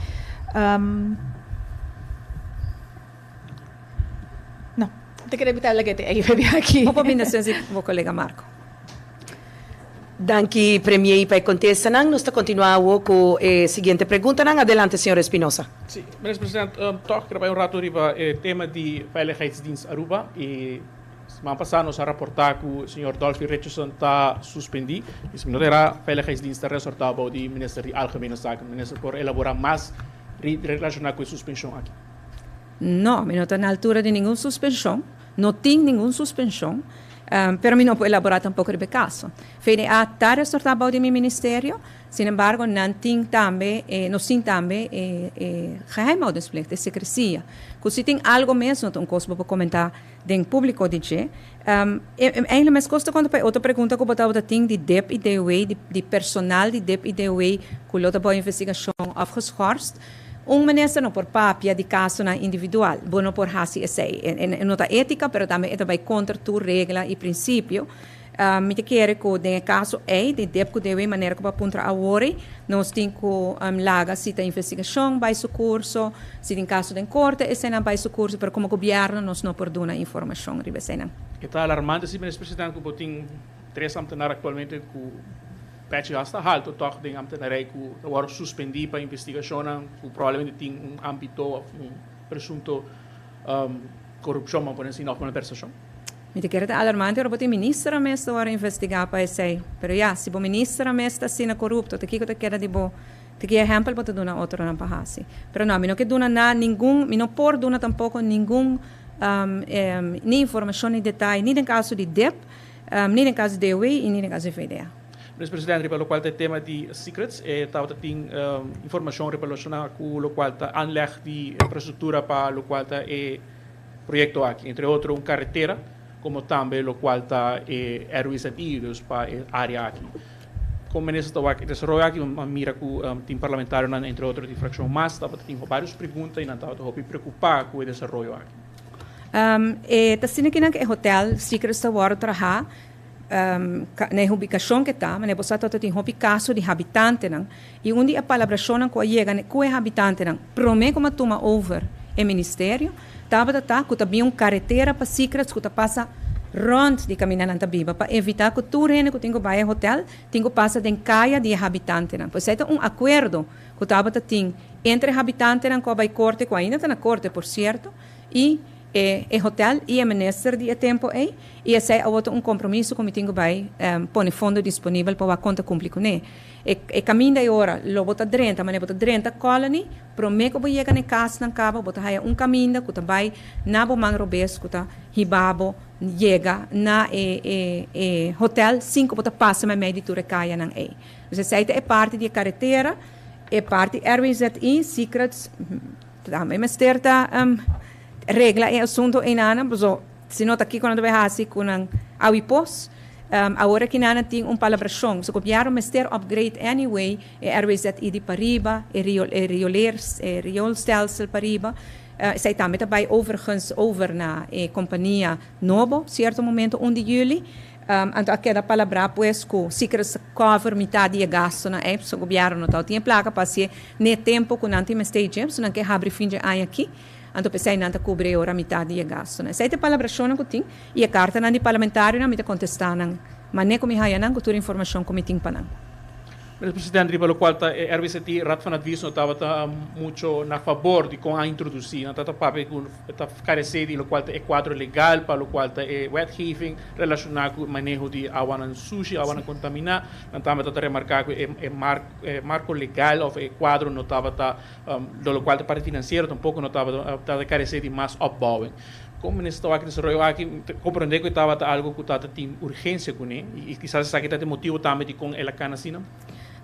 No, te kere evitar la que te aki. Bo por bin despues di bo colega Marco. Danki, Premier, pa contesta nan. Nos ta continua cu e siguiente pregunta nan. Adelante, señor Espinosa. Si, meneer president, toch kier un rato riba e tema di Veiligheidsdienst Aruba y siman pasa nos a raporta cu señor Dolphy Richardson ta suspendi. Y si no era Veiligheidsdienst ta resorta di minister di Algemene Zaken. Minister por elabora mas relaciona cu e suspension aki? No, mi no ta na altura di ningun suspension. No tin ningun suspension. Pero mi no por elabora tampoco riba caso. VDA ta resorta di mi ministerio. Sin embargo, nan tin tambe, nos tin tambe geheimhoudingsplicht, e secrecia. Cu si tin algo mes, no un cos pa comenta den publico di dje. Eigenlijk mes cos ta conta pa otro pregunta cu bo tin di DIP y DOW, di personal di DIP y DOW, cu lo ta bou investigacion of geschorst. Un minister no por papia di caso nan individual. Bo no por hasi esey. E no ta etica, pero tambe e ta bay contra tur regla y principio. Mi ta kere cu den caso ey, di DIP cu DOW, manera cu bo a puntra awor, nos tin cu laga si ta investigacion bay su curso, si tin caso den corte, esey nan bay su curso, pero como gobierno nos no por duna informacion riba esey nan. Ta alarmante si, meneer president, cu tin tres ambtenaar actualmente cu pechi hasta halto toch den ambtenarij cu worden suspendi pa investigacion cu probablemente tin un ambito of un presunto corupcion, maar por asina, of malversacion. Mi ta kere ta alarmante ora bo tin minister mes ta investiga pa esey. Pero ja, si bo minister mes ta asina corupto, ta kico ta keda di bo? Ta ki ehempel bo ta duna otro nan pa hasi? Pero no, mi no ke duna na ningun, mi no por duna tampoco ningun ni informacion ni detaye, ni den caso di DIP, ni den caso di DOW y ni den caso di VDA. Meneer president, riba locual ta tema di Secrets, tabata tin informacion relaciona cu locual ta aanleg di infrastructura pa locual ta e proyecto aki, entre otro un carretera, como tambe locual ta e RWZI, dus pa e area aki. Como minister ta wak desaroyo aki, mira cu tin parlamentario nan, entre otro di fraccion MAS, tabata tin varios pregunta y nan tabata hopi preocupa cu e desaroyo aki. E ta asina cu e hotel Secrets ta wordo traha na ubicacion cu ta, mas bo sa tin hopi caso di habitante nan y un di e palabracion cu yega cu e habitante nan prome cu m'a tuma over e ministerio tabata ta cu ta bin un caretera pa Secrets cu ta pasa rond di caminda nan ta biba pa evita cu tur hende cu tin cu bay hotel tin cu pasa den caya di habitante nan. Pues ta un acuerdo cu tabata tin entre habitante nan cu bay corte, cu ainda ta na corte, por cierto, y e hotel y e minister di e tempo ey, y esey a un compromiso cu mi tin cu bay pone fondo disponibel pa con ta cumpli cu ne. E caminda e ora lo bo ta drenta, mas bo ta drenta Colony, prome cu bo yega na cas nan caba, bo ta haya un caminda cu ta bay na bo man robes cu ta hiba bo yega na e hotel sin cu bo ta pasa meimei di tur e caya nan ey. Dus esey ta e parti di caretera, e parti RWZI, Secrets, tambe mester ta regla e asunto eynan, so, si no ta aki cuando bay hasi cu nan awi pos, awor aki nan tin un palabracion. So gobierno mester upgrade anyway e RWZI di pariba, e riool, e rioleers, e rioolstelsel pariba. Esey tambe ta bay overigens over na e compania nobo, cierto momento, 1 di juli. Anto a keda palabra pues cu Secrets cover mitad di gasto na e, so gobierno no tin placa pa haci ne tempo cu nan tin mester gym, so nan ke habri fin di aña aki. Anto pesey nan ta cubri ora mitad di gasto. Esey ta palabracion cu tin y e carta nan di parlamentario nan mi ta contesta nan. Ma ne cu mi haya nan cu tur informacion cu mi tin pa nan. Meneer president, riba locual ta RWZI, Raad van Advies no tabata mucho na favor di con a introduci. Nan ta papia cu ta carece di locual ta e cuadro legal pa locual ta e wetgeving relaciona cu maneho di awa sushi, awa contamina. Nan tambe ta remarca cu e marco legal of e cuadro no tabata, locual ta parte financiero tampoco no tabata, ta carece di mas opbouwing. Con minister aki desaroyo aki, comprende cu tabata algo cu tata tin urgencia cu ne y kisas esaki ta motivo tambe di con el a cana asina?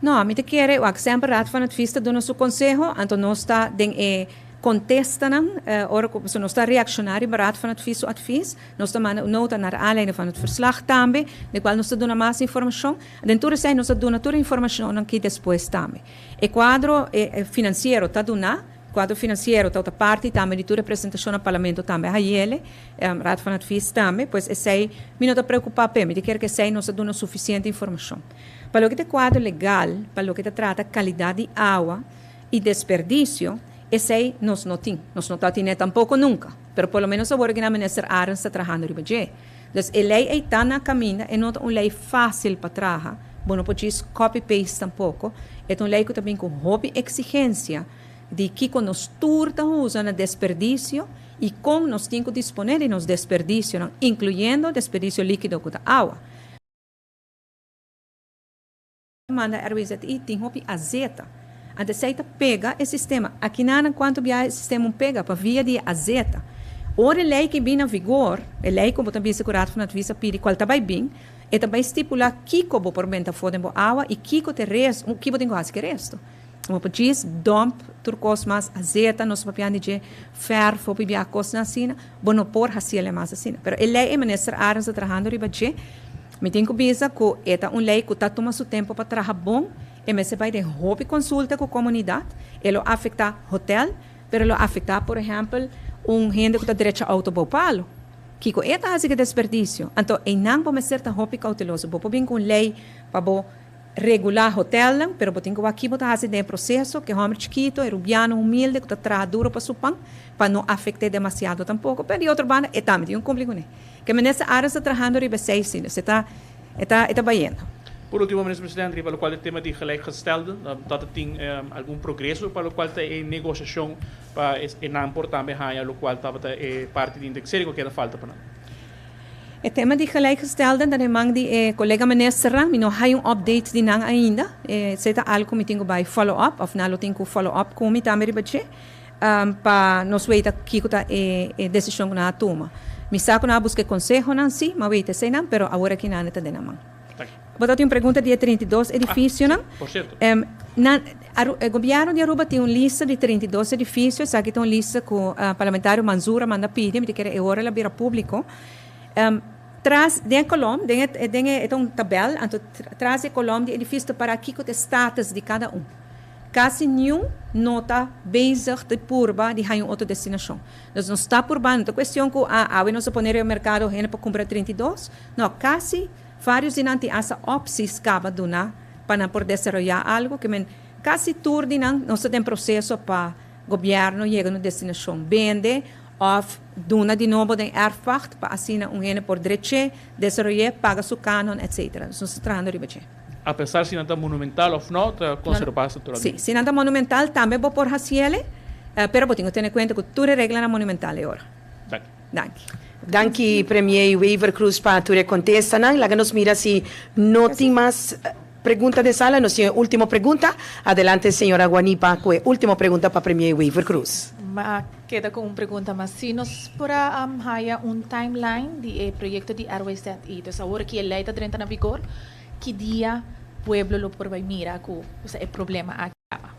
No, mi ta kere, wak, semper Raad van Advies ta duna su conseho, anto nos ta den e contesta nan, ora cu so nos ta reacciona riba Raad van Advies su advies, nos ta manda nota naar aanleiding van het verslag tambe, de cual nos ta duna mas informacion. Den tur esey nos ta duna tur informacion aki despues tambe. E cuadro financiero ta duna, cuadro financiero ta parti tambe di tur representacion na parlamento tambe hayele, Raad van Advies tambe, pues esey mi no ta preocupa pe, mi ta kere cu esey nos ta duna suficiente informacion. Pa loke ta cuadro legal, pa loke ta trata calidad di awa y desperdicio, Esey nos no tin. Nos no ta tine tampoco nunca. Pero por lo menos awor cu minister Arends ta trahando riba dje. Dus e ley ey ta na caminda, e no ta un ley facil pa traha. Bo no por copy paste tampoco. E un ley cu tambe cu hopi exigencia di kico nos tur ta usa na desperdicio y con nos tin cu dispone di nos desperdicio, no? Incluyendo desperdicio likido cu ta awa. Manda RWZI tin hopi azeta. Anto esey ta pega e sistema. Aki nan cuanto biaha e sistema pega pa via di azeta. Ora e ley cu bin na vigor, e ley cu bo ta bisa cu Raad van Advies a pidi, cual ta bay bin, e ta bay stipula kico bo por benta for den bo awa y kico te res, kico bo tin cu haci cu e resto. Bo por djis dump tur cos mas azeta, nos papiando di dje verf, hopi biaha cosnan asina, bo no por haciele mas asina. Pero e ley e minister Arends ta trahando riba dje, mi tin cu bisa cu e ta un ley cu ta tuma su tempo pa traha bon, e mester bay den hopi consulta cu comunidad, e lo afecta hotel, pero lo afecta, por ehempel, un hende cu ta drecha auto bou palo. Kico e ta haci cu desperdicio? Anto, einan bo mester ta hopi cauteloso. Bo por bin cu un ley pa bo regula hotelnan, pero bo tin cu wak bo ta haci den proceso, cu homber chikito, e rubiano humilde, cu ta traha duro pa su pan, pa no afecte demasiado tampoco. Pero di otro banda, e tambe tin un cumpli cu ne. Cu minister Arends ta trahando riba seis, e ta, e ta, e ta bayendo. Por ultimo, minister presidente, riba locual e tema di gelijkgestelden, dat e tin algun progreso pa locual ta e negociacion pa e nan por tambe haya locual tabata e parti di indexering cu keda falta pa nan. E tema di gelijkgestelden, dat man di e colega minister, mi no hay un update di nan ainda. E ta algo mi tin cu bay follow up, of nan lo tin cu follow up cu mi tambe riba dje, pa nos weta kico ta e decision cu nan a tuma. Mi sa cu nan a busca conseho nan si, ma weta esey nan, pero awor aki nan ta den nan man. Bo tin un pregunta di 32 edificio, no? Por cierto. E gobierno di Aruba tin un lista di 32 edificio, esaki ta un lista cu parlamentario Mansur a manda pidi, mi ta kere e ora el a bira publico. Tras den kolom, den e un tabel, anto tras e kolom di edificio para kico e status di cada un. Casi ningun no ta bezig di purba di haya un otro destinacion. Dus no ta purba, no ta cuestion cu awe nos a pone riba mercado hende pa cumpra 32. No, casi varios di nan tin hasta opties caba duna pa nan por desaroya algo kiermen casi tur di nan nos ta den proceso pa gobierno yega na destinacion bende of duna di nobo den erfpacht pa asina un hende por drecha, desaroya, paga su canon, etc. Nos ta trahando riba dje. A pesar si nan ta monumental of no, ta conserva naturalmente. Si, si nan ta monumental tambe bo por haciele, pero bo tin cu tene cuenta cu tur e reglanan monumental e ora. Danki. Danki. Danki, Premier Wever Croes, pa tur contesta. Laga nos mira si no tin mas pregunta den sala. Nos tin ultimo pregunta. Adelante, señora Guanipa, cu e ultimo pregunta pa Premier Wever Croes. Mi keda cu un pregunta, mas si nos por a haya un timeline di e proyecto di RWZI, dus awor cu e ley ta drenta na vigor, ki dia pueblo lo por bay mira cu e problema a caba?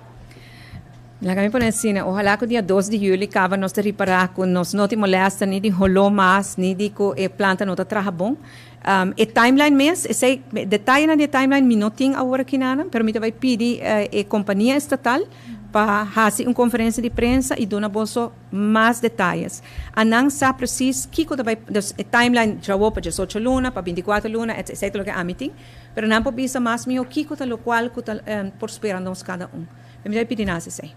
Laga mi pone asina, ohala cu dia 2 di juli caba nos ta ripara cu nos no tin molester ni di holo mas, ni di cu e planta no ta traha bon. E timeline mes, esey detaye na di timeline mi no tin awor aki nada, pero mi ta bay pidi e compania estatal pa haci un conferencia di prensa y duna boso mas detaye. Nan sa precies kico ta bay, dus e timeline djawo pa 18 luna, pa 24 luna, etc. Loke ami tin, pero nan por bisa mas miho kico ta locual cu ta por spera nos cada un. Mi ta pidi nan esey.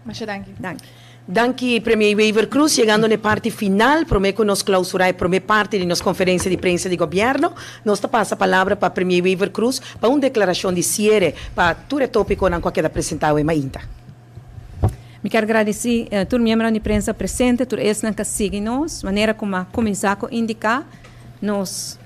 Masha danki. Danki. Danki, Premier Wever Croes. Yegando na parti final, prome cu nos clausura e prome parti di nos conferencia di prensa di gobierno, nos ta pasa palabra pa Premier Wever Croes pa un declaracion di cierre pa tur topico nan cu a keda presenta awe mainta. Mi kier gradici tur miembro di prensa presente, tur esnan cu sigui nos, manera con a cuminsa cu indica, nos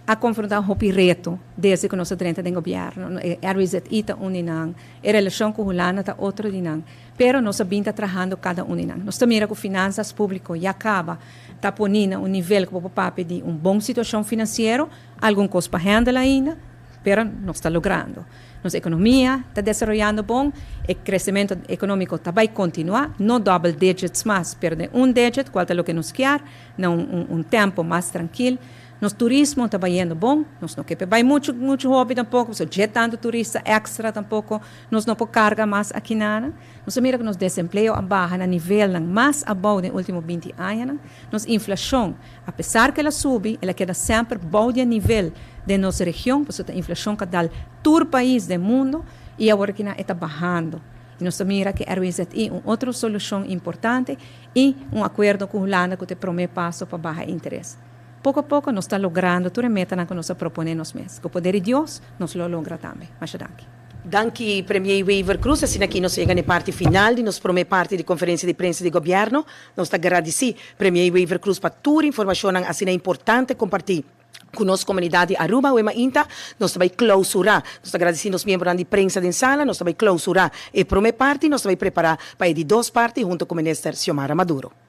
a confronta hopi reto desde cu nos a drenta den gobierno. RWZI ta un di nan, e relacion cu Hulanda ta otro di nan. Pero nos a bin ta trahando cada un di nan. Nos ta mira cu finanzas publico ya caba ta poni na un nivel cu papia di un bon situacion financiero, algun cos pa handle ainda, pero nos ta logrando. Nos economia ta desaroyando bon, e crecemento economico ta bay continua, no double digits mas, pero den un digit, cual ta loke nos kier, na un tempo mas trankil. Nos turismo ta bayendo bon, nos no kier bay mucho, mucho hopi tampoco, so ya tanto turista extra tampoco, nos no por carga mas aki nada. Nos mira cu nos desempleo a baha na nivel mas abou den ultimo 20 aña. Nos inflacion, apesar cu el a subi, el a keda semper bou di nivel di nos region, pasobra e inflacion a dal tur pais di mundo y awor aki ta bahando. Y nos ta mira cu RWZI un otro solucion importante y un acuerdo cu Hulanda cu ta e prome paso pa baha interes. Poco poco nos ta logrando tur e metanan cu nos a propone nos mes. Cu poder di Dios nos lo logra tambe. Masha danki. Danki Premier Wever Croes. Asina aki nos yega na e parti final di nos prome parti di conferencia di prensa di Gobierno. Nos ta gradici Premier Wever Croes pa tur informacionnan asina importante comparti cu nos comunidad di Aruba. Awe mainta nos ta bay clausura. Nos ta gradici nos miembronan di prensa den sala. Nos ta bay clausura e prome parti. Nos ta bay prepara pa e di dos parti hunto cu Minister Xiomara Maduro.